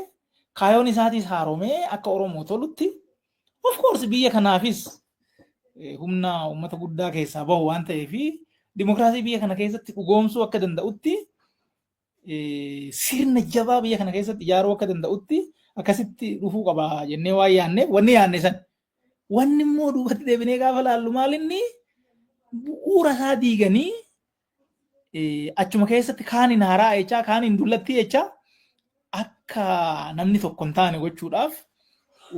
kaayoon isaatis haaromee akka Oromoo tolutti, of course biyya kanaafis humna uummata guddaa keessaa bahu waan ta'eef, dimokiraasii biyya kana keessatti dhugoomsuu akka danda'utti, sirna jabaa biyya kana keessatti ijaaruu akka danda'utti akkasitti dhufuu qaba jennee waan yaanneef wanni yaanne san. Wanni immoo duubatti deebinee gaafa laallu maal inni bu'uura isaa diiganii achuma keessatti kaaniin haaraa jechaa, kaaniin dullattii jechaa, akka namni tokko hin taane gochuudhaaf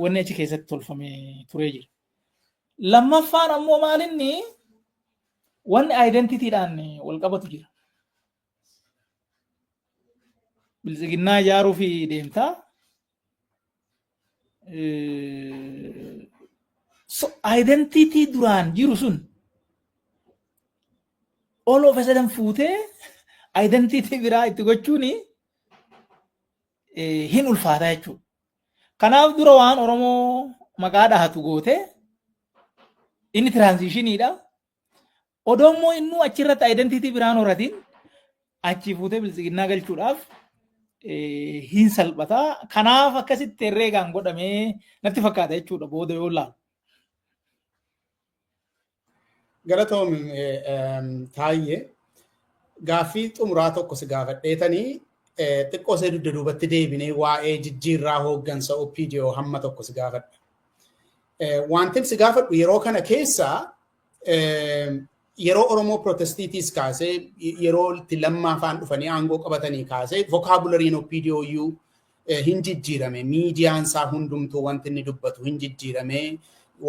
wanni achi keessatti tolfamee turee jira. Lammaffaan ammoo maal inni wanni identitiidhaan wal qabatu jira. Biltsiginnaa ijaaruu fi deemtaa. So identity duraan jiru sun all of a sudden fuutee identity biraa itti gochuun hin ulfaata jechuudha. Kanaaf dura waan Oromoo maqaa dhahatu goote, inni transitionidha. Odoo immoo innuu achirratti identity biraan horatiin achi fuutee biltsiginnaa galchuudhaaf hin salphata. Kanaaf akkasitti herreegaan godhamee natti fakkaata jechuudha booda yoo laalu. Galatoom Taayyee, gaaffii xumuraa tokko si gaafadheetanii xiqqoo ishee dugda duubatti deebinee waa'ee jijjiirraa hooggansa OPDO hamma tokko si gaafadha. Wantin si gaafadhu, yeroo kana keessa yeroo Oromoo Protestiitiis kaasee, yeroo itti lammaafaan dhufanii aangoo qabatanii kaasee, vocabularyn OPDO iyyuu hin jijjiirame. Miidiyaan isaa hundumtuu wanti inni dubbatu hin jijjiirame.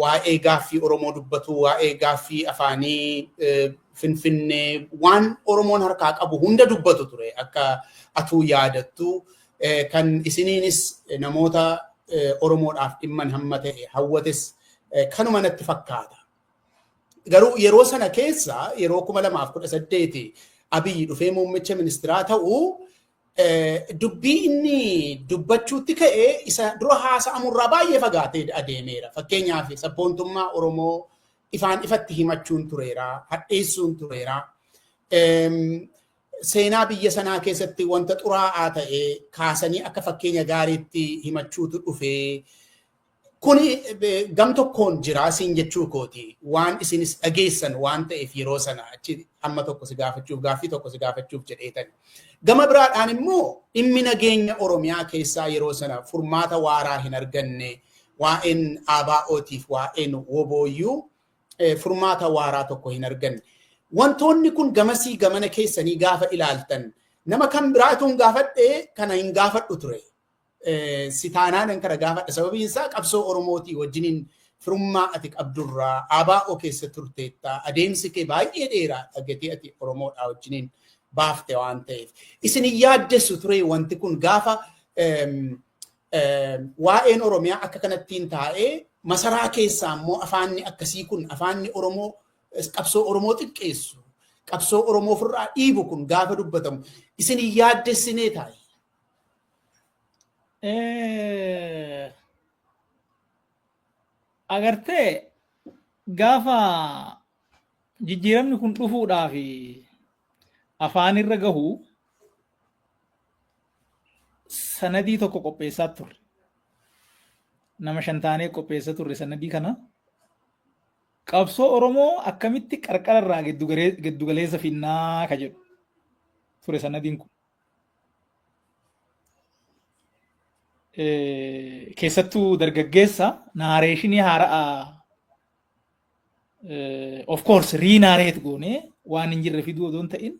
Waa'ee gaaffii Oromoo dubbatu, waa'ee gaaffii afaanii, Finfinnee, waan Oromoon harkaa qabu hunda dubbatu ture akka atuu yaadattu. Kan isiniinis namoota Oromoodhaaf dhimman hamma ta'e hawwates kanuma natti fakkaata. Garuu yeroo sana keessa, yeroo 2018 Abiyyi dhufee muummicha ministeeraa ta'u, dubbii inni dubbachuutti ka'e isa dura haasa'amurraa baay'ee fagaatee adeemeera. Fakkeenyaaf sabboontummaa Oromoo ifaan ifatti himachuun tureera, hadheessuun tureera. Seenaa biyya sanaa keessatti wanta xuraa'aa ta'e kaasanii akka fakkeenya gaariitti himachuutu dhufee. Kuni gam tokkoon jira siin jechuu kooti. Waan isinis dhageessan waan ta'eef yeroo sana achi hamma tokko si gaafachuuf, gaaffii tokko si gaafachuuf jedheetan. Gama biraadhaan immoo dhimmi nageenya Oromiyaa keessaa yeroo sana furmaata waaraa hin arganne, waa'een ABO'tiif waa'een WBOyyuu furmaata waaraa tokko hin arganne. Wantoonni kun gamasii gamana keessanii gaafa ilaaltan, nama kan biraatuun gaafadhee kana hin gaafadhu ture. Si taanaan kana gaafadha. Sababiin isaa qabsoo Oromootii wajjiniin firummaa ati qabdurraa, ABO keessa turteetta, adeemsi kee baay'ee dheeraa dhagatee ati Oromoodhaa wajjiniin baafte waan ta'eef. Isin hin yaaddessu ture wanti kun gaafa waa'een Oromiyaa akka kanattiin taa'ee, masaraa keessaa immoo afaanni akkasii kun, afaanni Oromoo qabsoo Oromoo xiqqeessu, qabsoo Oromoo ofirraa dhiibu kun gaafa dubbatamu isin hin yaaddessinee taa'e? Agartee, gaafa jijjiiramni kun dhufuudhaaf afaan irra gahu sanadii tokko qopheessaa turre. Nama shan taanee qopheessaa turre sanadii kana. Qabsoo Oromoo akkamitti qarqara irraa giddugaleessa finnaa ka jedhu ture sanadiin kun. Keessattuu dargaggeessa narration haaraa, of course re-narrate goonee waan hin jirre fiduu odoo hin ta'in,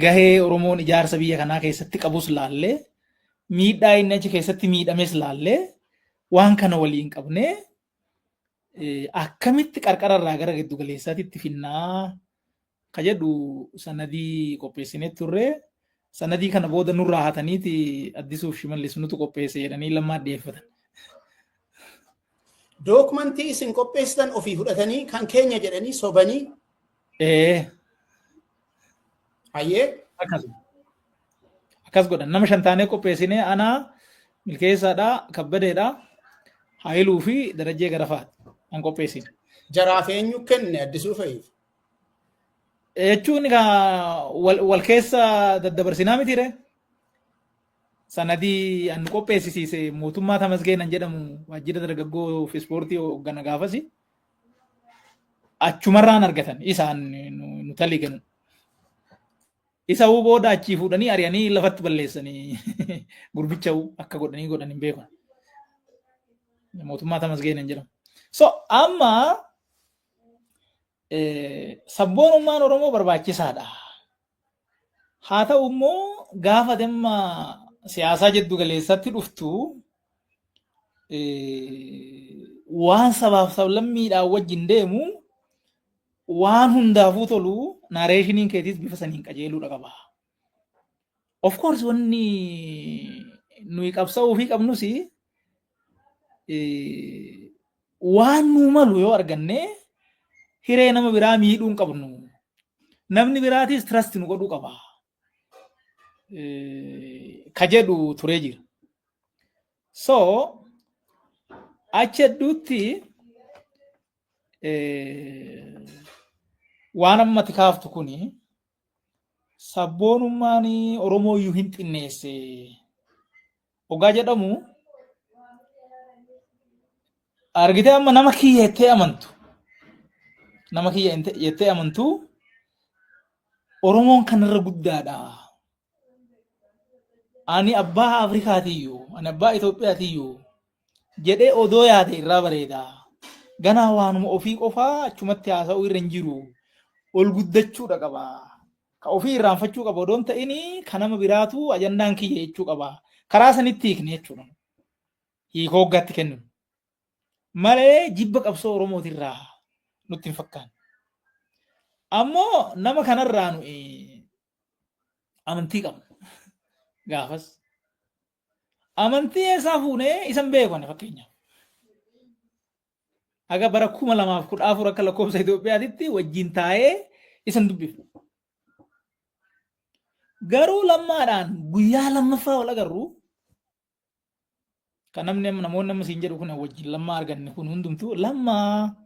gahee Oromoon ijaarsa biyya kanaa keessatti qabus laallee, miidhaa inni achi keessatti miidhames laallee, waan kana waliin qabnee akkamitti qarqara irraa gara giddu galeessaatti finnaa ka jedhu sanadii qopheessinee turre. Sanadii kana booda nurraa hataniiti Addisuuf Shimallis nutu qopheesse jedhanii Lammaa dhiyeeffatan. Dookumentii isin qopheessitan ofii fudhatanii kan keenya jedhanii sobanii. Ee. Hayyee. Akkas. Akkas godhan. Nama shan taanee qopheessinee, anaa, Milkeessaadhaa, Kabbadeedhaa, Haayiluu fi Darajjee Garafaati kan qopheessine. Jaraaf eenyu kenne, Addisuu fa'iif? Jechuun wal keessa daddabarsinaa mitiire. Sanadii an qopheessisiise Mootummaa Tamasgeenan jedhamu, waajjira dargaggoo fi ispoortii hooggana gaafasi. Achumarraan argatan isaan nu taligan. Isa booda achii fuudhanii ari'anii lafatti balleessanii gurbicha akka godhanii godhan hin beekan. Mootummaa Tamasgeenan jedhamu. So amma sabboonummaan Oromoo barbaachisaadha. Haa ta'u immoo gaafa dhimma siyaasaa jiddu galeessatti dhuftu waan sabaaf sablammiidhaan wajjin deemu, waan hundaafuu tolu, narrationiin keetiis bifa saniin qajeeluudha qaba. Of course wanni nuyi qabsa'uu fi qabnus waan nuu malu yoo arganne hiree nama biraa miidhuu hin qabnu. Namni biraatis trust nu godhuu qaba. Ka jedhu turee jira. So achi hedduutti waan ammati kaaftu kuni sabboonummaan Oromoo iyyuu hin xinneesse. Ogaa jedhamu argitee, amma nama kiyya jettee amantu. Nama kiyya jettee amantu Oromoon kanarra guddaadha. Ani abbaa Afrikaatiyyuu, ani abbaa Itoophiyaatiyyuu jedhee odoo yaade irraa bareeda. Ganaa waanuma ofii qofaa achumatti haasa'uu irra hin jiru. Ol guddachuudha qaba. Ka ofii irraanfachuu qaba odoon ta'ini ka nama biraatu ajandaan kiyya jechuu qaba. Karaa sanitti hiikne jechuudha. Hiikoo hoggaatti kennu. Malee jibba qabsoo Oromootirraa nutti hin fakkaanne. Ammoo nama kanarraa nuyi amantii qabna. Gaafas. Amantii eessaa fuunee isan beeku ani fakkeenyaaf. Aga bara 2014 akka lakkoofsa Itoophiyaatitti wajjin taa'ee isan dubbifne. Garuu Lammaadhaan guyyaa lammaffaa wal agarru kan namni amma namoonni amma siin jedhu kun wajjin Lammaa arganne kun hundumtuu, Lammaa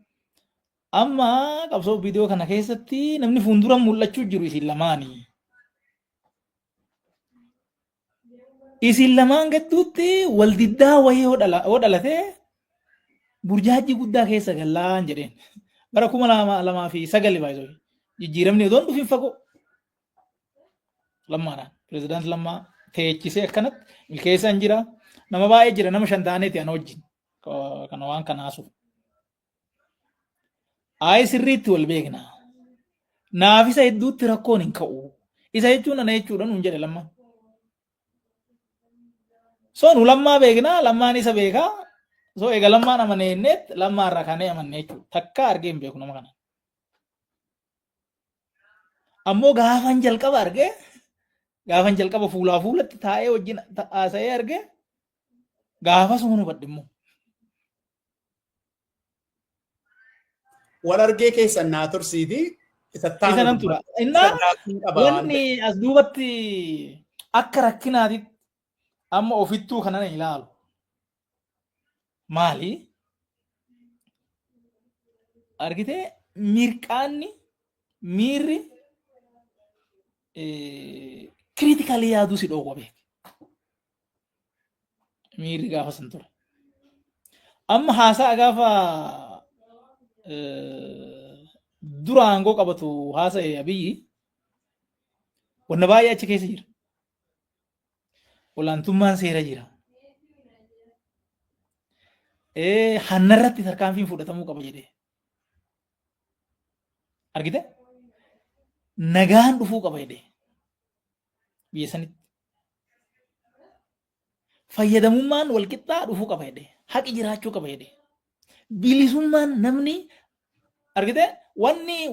amma qabsoo viidiyoo kana keessatti namni fuuldura mul'achuu jiru isin lamaanii. Isin lamaan gidduutti wal diddaa wayii yoo dhalate burjaajii guddaa keessa gallaan jedheen. Bara 2009 baay'isoo jijjiiramni odoon dhufin fagoo. Lammaadhaan pirezidaanti Lammaa teechisee akkanatti, Milkeessaan jira, nama baay'ee jira, nama shan taaneeti ana wajjin kana waan kana haasuuf. Ayi, sirriitti wal beekna. Naaf isa hedduutti rakkoon hin ka'u. Isa jechuun ana jechuudha nuun jedhe Lammaan. So nu Lammaa beekna, Lammaan isa beekaa. So eega Lammaan amanee jenneet Lammaa irraa kaanee amanne jechuudha. Takka argee hin beeku nama kana. Ammoo gaafan jalqaba argee, gaafan jalqaba fuulaa fuulatti taa'ee wajjin haasa'ee argee, gaafa suma hubadhe immoo. Wal argee keessan naa tursiiti. Isa nan tura. Innaa wanni as duubatti Akka rakkinaatitti amma ofittuu kana ilaalu. Maali? Argitee, mirqaanni miirri critically yaaduu si dhoowwa beek. Miirri gaafa san ture. Amma haasaa gaafa dura aangoo qabatu haasa'e Abiyyi, wanna baay'ee achi keessa jira. Olaantummaan seera jira. Hannarratti tarkaanfiin fudhatamuu qaba jedhee. Argite? Nagaan dhufuu qaba jedhee. Biyya sanitti. Fayyadamummaan walqixxaa dhufuu qaba jedhee. Haqi jiraachuu qaba jedhee. Bilisummaan namni, argite,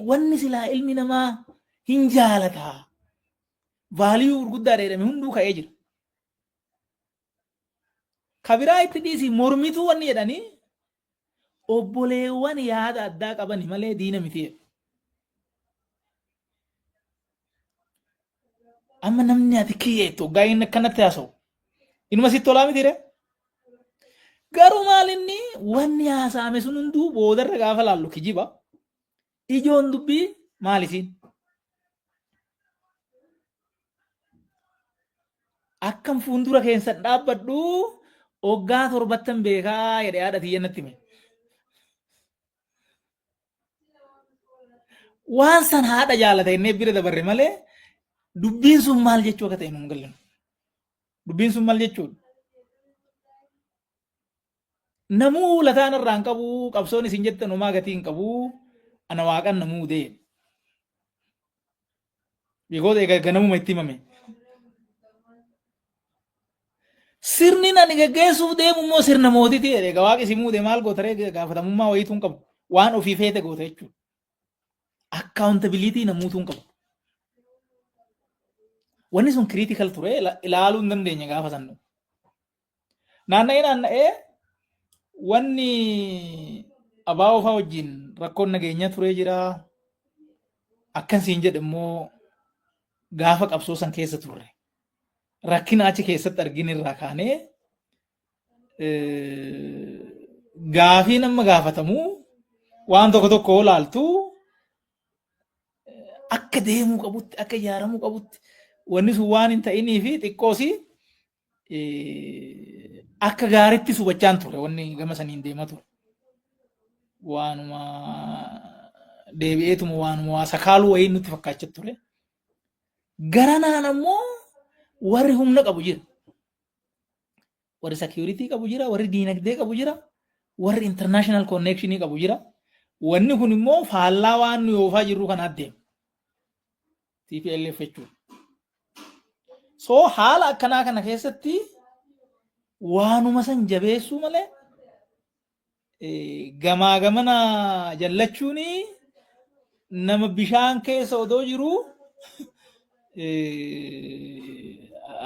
wanni silaa ilmi namaa hin jaalataa. Value gurguddaa jedhame hunduu ka'ee jira. Kabiraa itti dhiisii, mormituu wanni jedhanii obboleewwan yaada addaa qabani malee diina miti jedhu. Amma namni ati kiyyeettu hoggaa inni akkanatti haasa'u inuma sitti tolaa miti ree? Garuu maal, inni wanni haasa'ame sun hunduu boodarra gaafa laallu kijiba. Ijoon dubbii maal isiin? Akkam fuuldura keessan dhaabbadhu hoggaa 70 beekaa jedhee haadha tiyya natti hime. Waan san haadha jaalata innee bira dabarre malee dubbiin sun maal jechuu akka ta'e nu hin galle. Dubbiin sun maal jechuudha? Namuu lataan irraa hin qabu, qabsoon isin jettan homaa gatii hin qabu, ana waaqan namuu dee. Because egaa ganamuma itti himame. Sirni ani geggeessuuf deemu immoo sirna mootiiti jedhe. Egaa waaqi si muude maal goota ree, gaafatamummaa wayiituu hin qabu. Waan ofii feete goota jechuudha. Accountability namuutuu hin qabu. Wanni sun critical ture, ilaaluu hin dandeenye gaafa san. Naanna'ee naanna'ee wanni abaa'oo fa'aa wajjin rakkoon nageenyaa turee jira. Akkan siin jedhe immoo gaafa qabsoo san keessa turre. Rakkina achi keessatti argin irraa kaanee gaafii nama gaafatamu waan tokko tokko olaaltu akka deemuu qabutti, akka ijaaramuu qabutti wanni sun waan hin ta'inii fi xiqqoosi akka gaariitti hubachaan ture wanni gama saniin deemaa ture. Waanuma deebi'eetuma waanuma waa sakaaluu wayii nutti fakkaachaa ture. Garanaan ammoo warri humna qabu jira. Warri security qabu jira, warri diinagdee qabu jira, warri international connection qabu jira. Wanni kun immoo faallaa waan nu oofaa jirru kanaatti deema. TPLF jechuudha. So haala akkanaa kana keessatti waanuma san jabeessuu malee gamaa gamana jallachuun nama bishaan keessa odoo jiru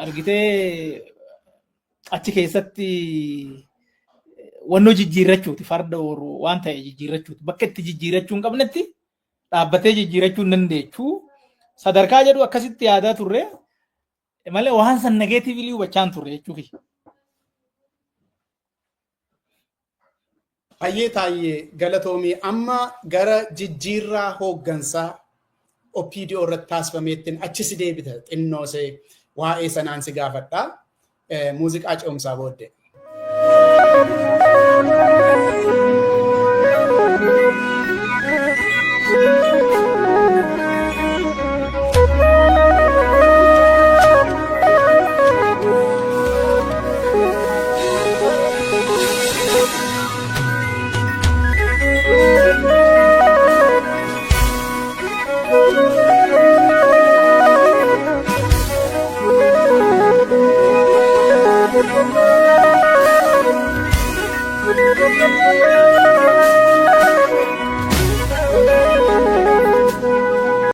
argitee achi keessatti wannoo jijjiirrachuuti, farda horu waan ta'e jijjiirrachuuti, bakka itti jijjiirrachuu hin qabnetti dhaabbatee jijjiirrachuu hin dandeechu sadarkaa jedhu akkasitti yaadaa turre malee waan san negatively hubachaa hin turre jechuu kiyya. Hayyee Taayyee, galatoomii. Amma gara jijjiirraa hooggansaa OPDO irratti taasifameettiin achi si deebita, xinnoo see waa'ee sanaan si gaafadha. Muuziqaa ce'umsaa booddee.